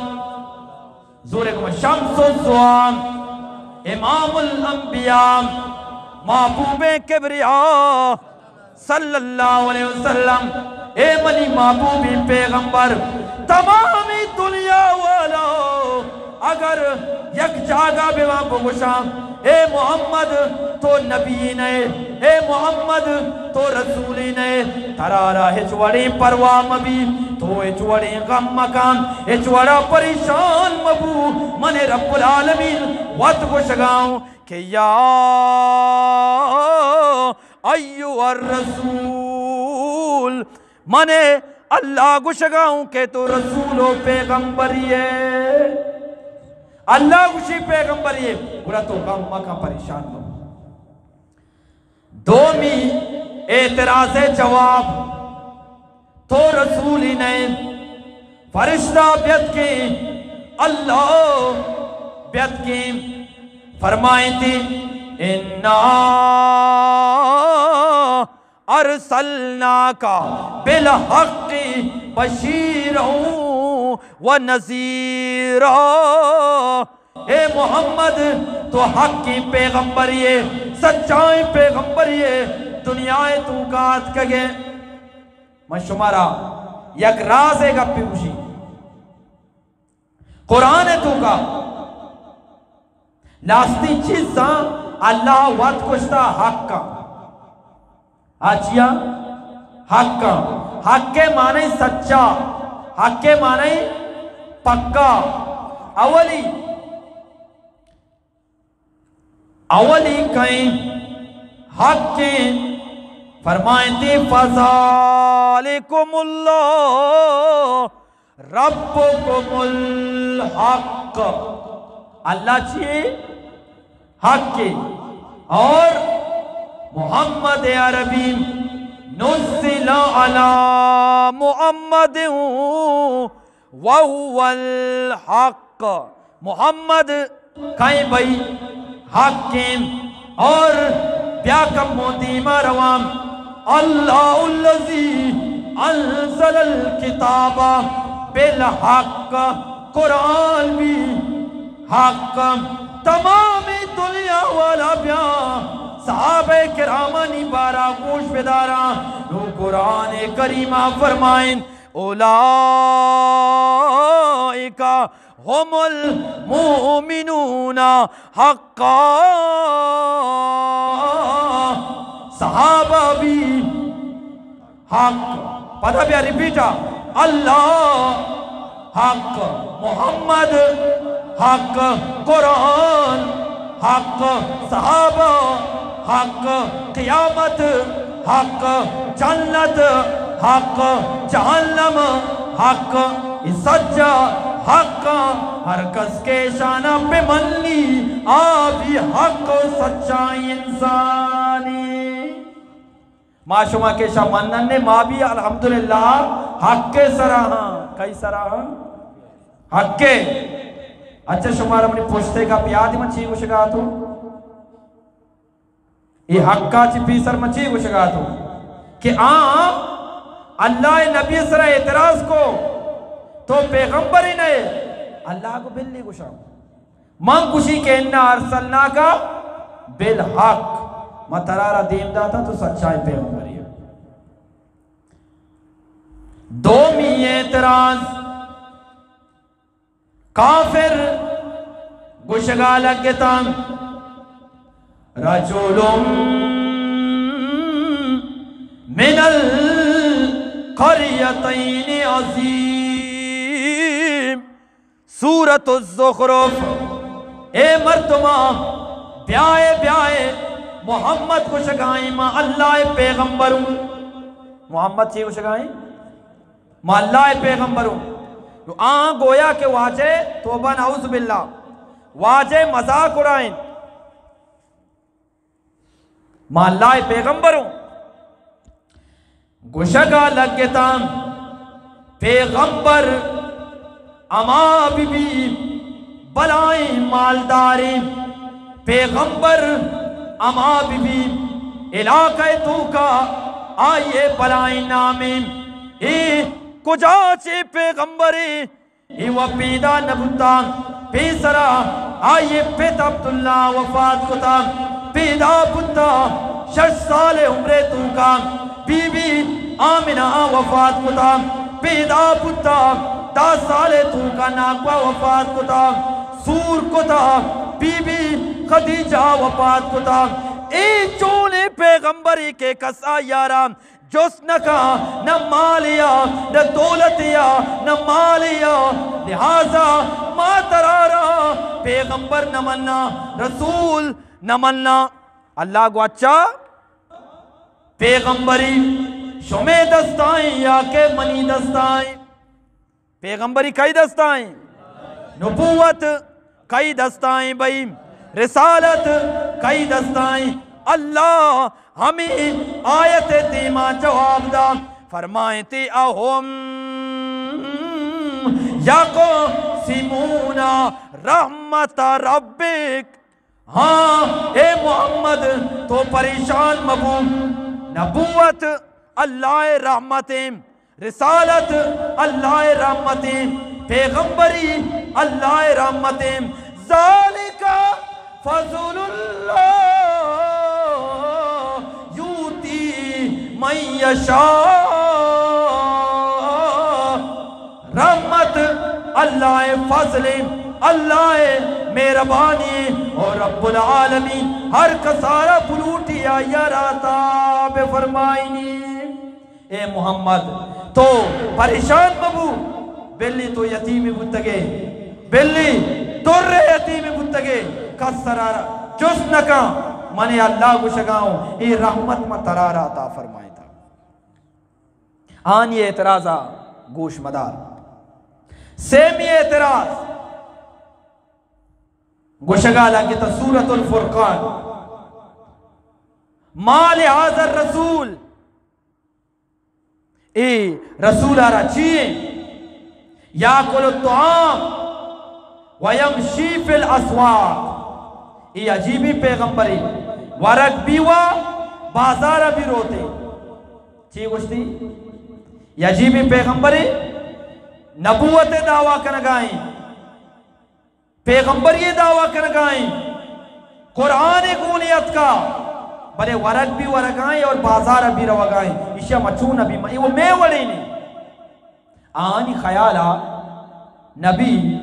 زورے گما شمس الضحی، امام الانبیاء، محبوب کبریا، صلی اللہ علیہ وسلم، اے منی محبوبی پیغمبر، تمامی دنیا والا، اگر یک جاگہ بہ وان بگوشاں، اے محمد تو نبی نئے، اے محمد تو رسولی نئے، ترارا ہچ وڑیں پرواہ مبی، تو ہچ وڑیں غم مکن، ہچ وڑا پریشان مبو، من رب العالمین وت گوشگاؤں کہ یا ایھا الرسول، من اللہ گوشگا اوں کہ تو رسول و پیغمبری ئے۔ اللہ گوشی پیغمبری ئے، گڑا تو غم مکن، پریشان مبو۔ دومی اعتراض جواب، تو رسولی نئے، فرشتہ بیتکیں، اللہ بیتکیں، فرمائیں تھی، انا ارسلناک بالحق بشیرا و نذیرا۔ اے محمد، تو حقیں پیغمبری ئے، سچائیں پیغمبری ئے، دنیا ءِ توکا اتکگ ئے۔ من شمارا یک رازے گپے گوشی۔ قرآن ءِ توکا لاستی چیزاں اللہ وت گوشتا حق آں۔ آ چیا؟ حق آں۔ حق ءِ معنی سچا، حق ءِ معنی پکا۔ اولی، اولی کئیں؟ حق ایں۔ فرمائیں تھی، فذلکم اللہ ربکم الحق۔ اللہ چی؟ حق ایں۔ اور محمد عربی نزل علی محمد وهو الحق۔ محمد کئیں بھئی؟ حق ایں۔ اور بیا کمو دیما رواں۔ اللہ الذی انزل الکتاب بالحق، قرآن بھی حق۔ تمامی دنیا والا بیا، صحابہ کرامانی بارا گوش بداراں۔ نو قرآن کریمہ فرمائیں، اولئک هم المؤمنون حقا۔ صحابہ بھی حق۔ پدا بیا ریپیٹ آ۔ اللہ حق، محمد حق، قرآن حق، صحابہ حق، قیامت حق، جنت حق، جہنم حق، اے سجا حق۔ ہر کس کہ ایشانا بہ منی، آ بھی حق و سچائیں انسانی۔ ما شما کہ ایشاں مننے، ما بھی الحمدللہ حق ءِ سرا ہاں۔ کئی سرا ہاں؟ حق ءِ۔ اچھا، شمارا منی پشتے گپ یاد ایں، من چی گوشگا اتوں؟ اے حقا چی پیسر من چی گوشگا اتوں؟ کہ آ اللہ ءِ نبی ءِ سرا اعتراض کو، تو پیغمبر ہی نئے۔ اللہ کو بلی گوشاں۔ من گوشی کہ انا ارسلناک بالحق، ما ترارا دیم داتا تو سچائیں پیغمبری ئے۔ دومی اعتراض، کافر گوشگا لگتاں، رجل القریتین عظیم۔ سورۃ الزخرف۔ اے مردماں، بیائے، بیائے، محمد گوشگائیں ما اللہ ءِ پیغمبر اوں۔ محمد چی گوشگائیں؟ ما اللہ ءِ پیغمبر اوں۔ تو آں گویا کہ واجہ، توبہ نعوذ باللہ، واجہ مذاق اڑائیں۔ ما اللہ ءِ پیغمبر اوں۔ گوشگا لگتاں، پیغمبر ہما بی بی بلائیں مالداریں، پیغمبر ہما بی بی علاقہ توکا آئیے بلائیں نامیں۔ اے کجا چے پیغمبرے؟ اے و پیدا نہ بوتا۔ پیسرا آئی پت عبداللہ وفات کتا۔ پیدا بوتا، شش سال عمرے توکا بی بی آمنہ وفات کتا۔ پیدا بوتا، دہ سال توکا ناکوا وفات کتا۔ سور کتا، بی بی خدیجہ وفات کتا۔ اے چونیں پیغمبرے کہ کسا یارا جست نہ کن، نہ مالیا، نہ دولتیا، نہ مالیا۔ لہذا ما ترارا پیغمبر نہ مننا، رسول نہ مننا۔ اللہ گو اچھا، پیغمبری شمے دستائیں یا کہ منی دستائیں؟ پیغمبری کئی دستائیں؟ نبوت کئی دستائیں بھئی؟ رسالت کئی دستائیں؟ اللہ ہمیں آیت دیما جواب دا، فرمائیں تی اہم یقسمون رحمت ربک۔ ہاں، اے محمد، تو پریشان مبو۔ نبوت اللہ ءِ رحمتیں، رسالت اللہ ءِ رحمتیں، پیغمبری اللہ ءِ رحمتیں۔ ذالک فضل اللہ یؤتی من یشاء۔ رحمت اللہ ءِ فضل ایں، اللہ ءِ مہربانی ایں، اور رب العالمین ہر کسارا بلوٹی آئی ءَ را عطا بہ فرمائینی۔ اے محمد، تو پریشان مبو، بلی تو یتیمے بوتگے، بلی در یتیمے بوتگے، کس سرا جست نہ کن، من اللہ گوشگا اوں، اے رحمت ما ترا را عطا فرمائینتا۔ آنی اعتراضا گوش مدار۔ سیمی اعتراض گوشگا لگتا سورۃ الفرقان، ما لہذا الرسول، اے رسول ءَ را چی ایں؟ یاکل الطعام و یمشی فی الاسواق۔ اے عجیبیں پیغمبرے، ورگ بی و بازار ءَ بی روتے۔ چی گوشتی؟ اے عجیبیں پیغمبرے، نبوت ءِ دعویٰ کنگائیں، پیغمبری ءِ دعویٰ کنگائیں، قرآن ءِ گونے اتکا، بلے ورگ بی ورگائیں اور بازار ءَ بی روگائیں۔ ایشی ءَ ما چون نبی، ما، اے وہ مے وڑے نے۔ آنی خیالا نبی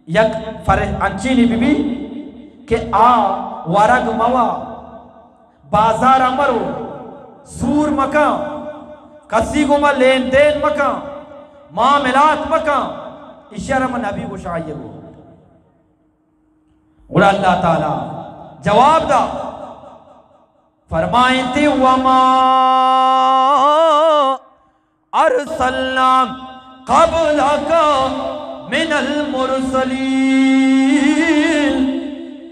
یک فر-، انچینی بی بی کہ آ ورگ موا، بازار ءَ مرو، سور مکن، کسی گوما لین دین مکن، معاملات مکن، ایشی ءَ را من نبی گوشاں آئی ءَ گو۔ گڑا اللہ تعالی جواب دا، فرمائنتی، وما ارسلنا قبلک من المرسلین۔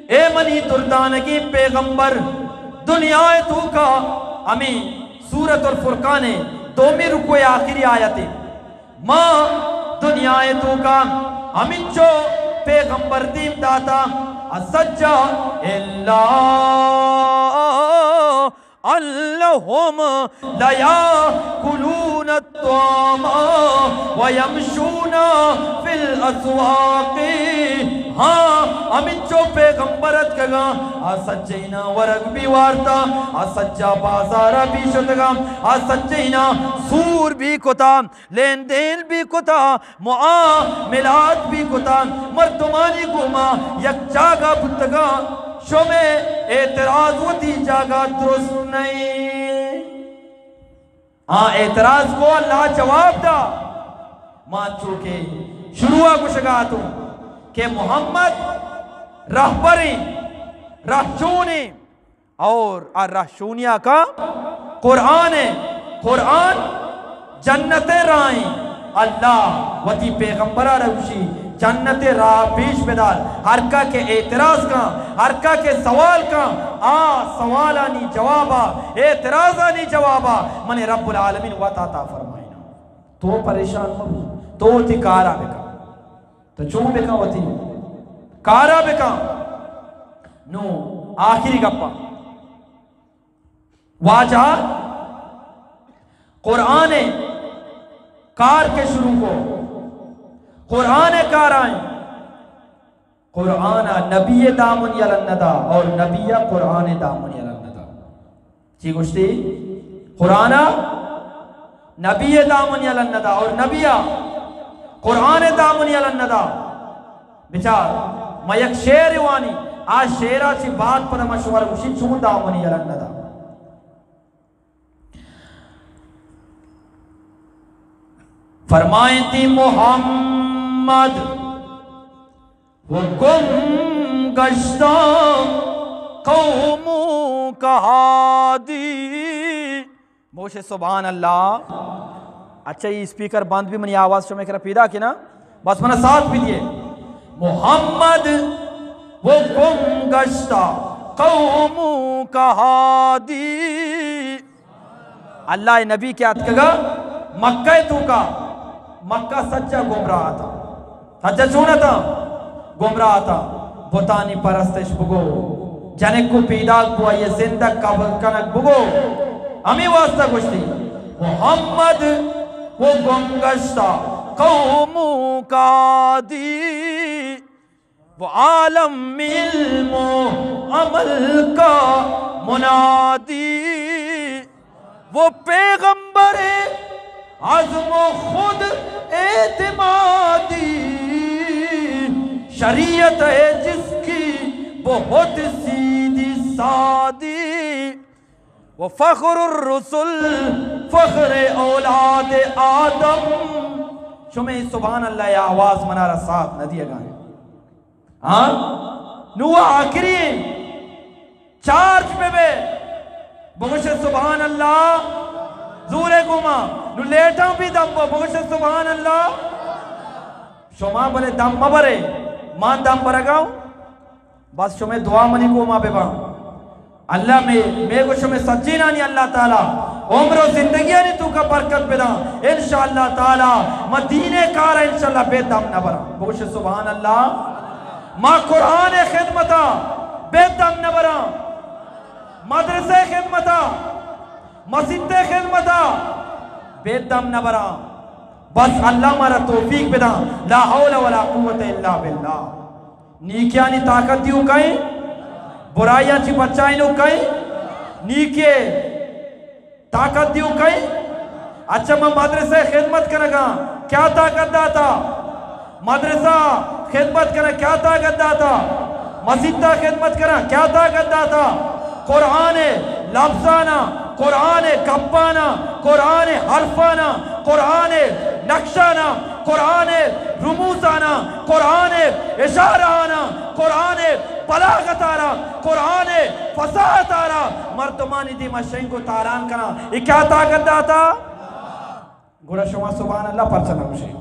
اے منی دردانگیں پیغمبر، دنیا ءِ توکا، ہمیں سورۃ الفرقان ءِ دومی رکوع ءِ آخری آیت ءَ، ما دنیا ءِ توکا ہمینچو پیغمبر دیم داتا، اسجا الا انہم لیاکلون الطعام ویمشون فی الاسواق۔ ہاں، ہمینچو پیغمبر اتکگاں، آ سجہیناں ورگ بی وارتا، آ سجا بازارا بی شتگاں، آ سجہیناں سور بی کتا، لین دین بی کتا، معاملات بی کتا، مردمانی گوما یک جاگہ بوتگاں۔ شمے اعتراض وتی جاگہ درست نئیں۔ آ اعتراض کو، اللہ جواب دا۔ ما چونکہ شروع گوشگا اتوں کہ محمد رہبریں، رہشونیں، اور آ رہشونیا کا قرآن ہے۔ قرآن جنت راہیں۔ اللہ وتی پیغمبرا را گوشی، جنت راہ پیش بدار۔ ہر کا کہ اعتراض کن، ہر کا کہ سوال کن، آ سوالانی جوابا، اعتراضانی جوابا من رب العالمین وت عطا فرمائینا۔ تو پریشان مبو، تو وتی کارا بکن۔ تو چون بکن؟ وتی کارا بکن۔ نو آخری گپا واجہ قرآن کار کے شروع کو، قرآن کار آئیں۔ قرآن نبی دامن یلن ندا اور نبی قرآن دامن یلن ندا۔ چی گوشتی؟ قرآن نبی دامن یلن ندا اور نبی قرآن دامن یلن ندا۔ بچار، ما یک شعر وانی، آ شعرا چی بعد پدا ما شمار گوشی چون دامن یلن ندا۔ فرمائیں تی محمد و گم گشتہ قوموں کا ہادی۔ بوش سبحان اللہ۔ اچھا، یہ اسپیکر بند بھی منی آواز شمے کرا پیدا کی نا، بس منا ساتھ بھی دیے۔ محمد و گم گشتہ قوموں کا ہادی۔ اللہ نبی کہ اتکگا مکہ توکا، مکہ سجا گمراہ تا۔ سجا چون تا؟ گمراہ تا۔ بتانی پرستش بگو، جنک و پیداک بو، آئی زندگ قبر کنگ بگو۔ ہمیں واسطہ گوشتی، محمد و گم گشتہ قوموں کا ہادی۔ وہ عالم علم و عمل کا منادی، وہ پیغمبر عزم و خود اعتمادی، شریعت ہے جس کی بہت سیدھی سادی۔ و فخر الرسل، فخر اولاد آدم۔ شمے سبحان اللہ ءِ آواز منارا ساتھ نہ دیگا۔ ہاں؟ نو آخری چارج بہ بے۔ بگوش سبحان اللہ۔ زورے گوما۔ نو لیٹاں بھی دم بو۔ بگوش سبحان اللہ۔ شما بلے دم مبرے۔ ما دم برگا اوں۔ بس شمے دعا منی گوما بباں۔ اللہ مے، مے گو شمے سجینانی اللہ تعالی عمر و زندگیانی توکا برکت بداں۔ انشاءاللہ تعالی ما دین کار انشاءاللہ بے دم نہ براں۔ بگوش سبحان اللہ۔ ما قرآن خدمتا بے دم نہ براں۔ مدرسہ خدمتا، مسیت خدمتا بے دم نہ براں۔ بس اللہ مارا توفیق بداں۔ لا حول ولا قوت الا باللہ۔ نیکیانی طاقت دیو کئیں؟ برائیاں چی بچائینو کئیں؟ نیکے طاقت دیو کئیں؟ اچھا، من مدرسہ خدمت کنگاں، کیا طاقت داتا؟ مدرسہ خدمت کناں، کیا طاقت داتا؟ مسیتا خدمت کناں، کیا طاقت داتا؟ قرآن لفظانا، قرآن گپانا، قرآن حرفانا، قرآن نقشانا، قرآن رموزانا، قرآن اشارہانا، قرآن بلاغتارا، قرآن فصاحتارا مردمانی دیما شنگ و تالان کناں۔ اے کیا طاقت داتا؟ گڑا شما سبحان اللہ پرچا نہ گوشے؟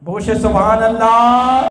بگوشے سبحان اللہ۔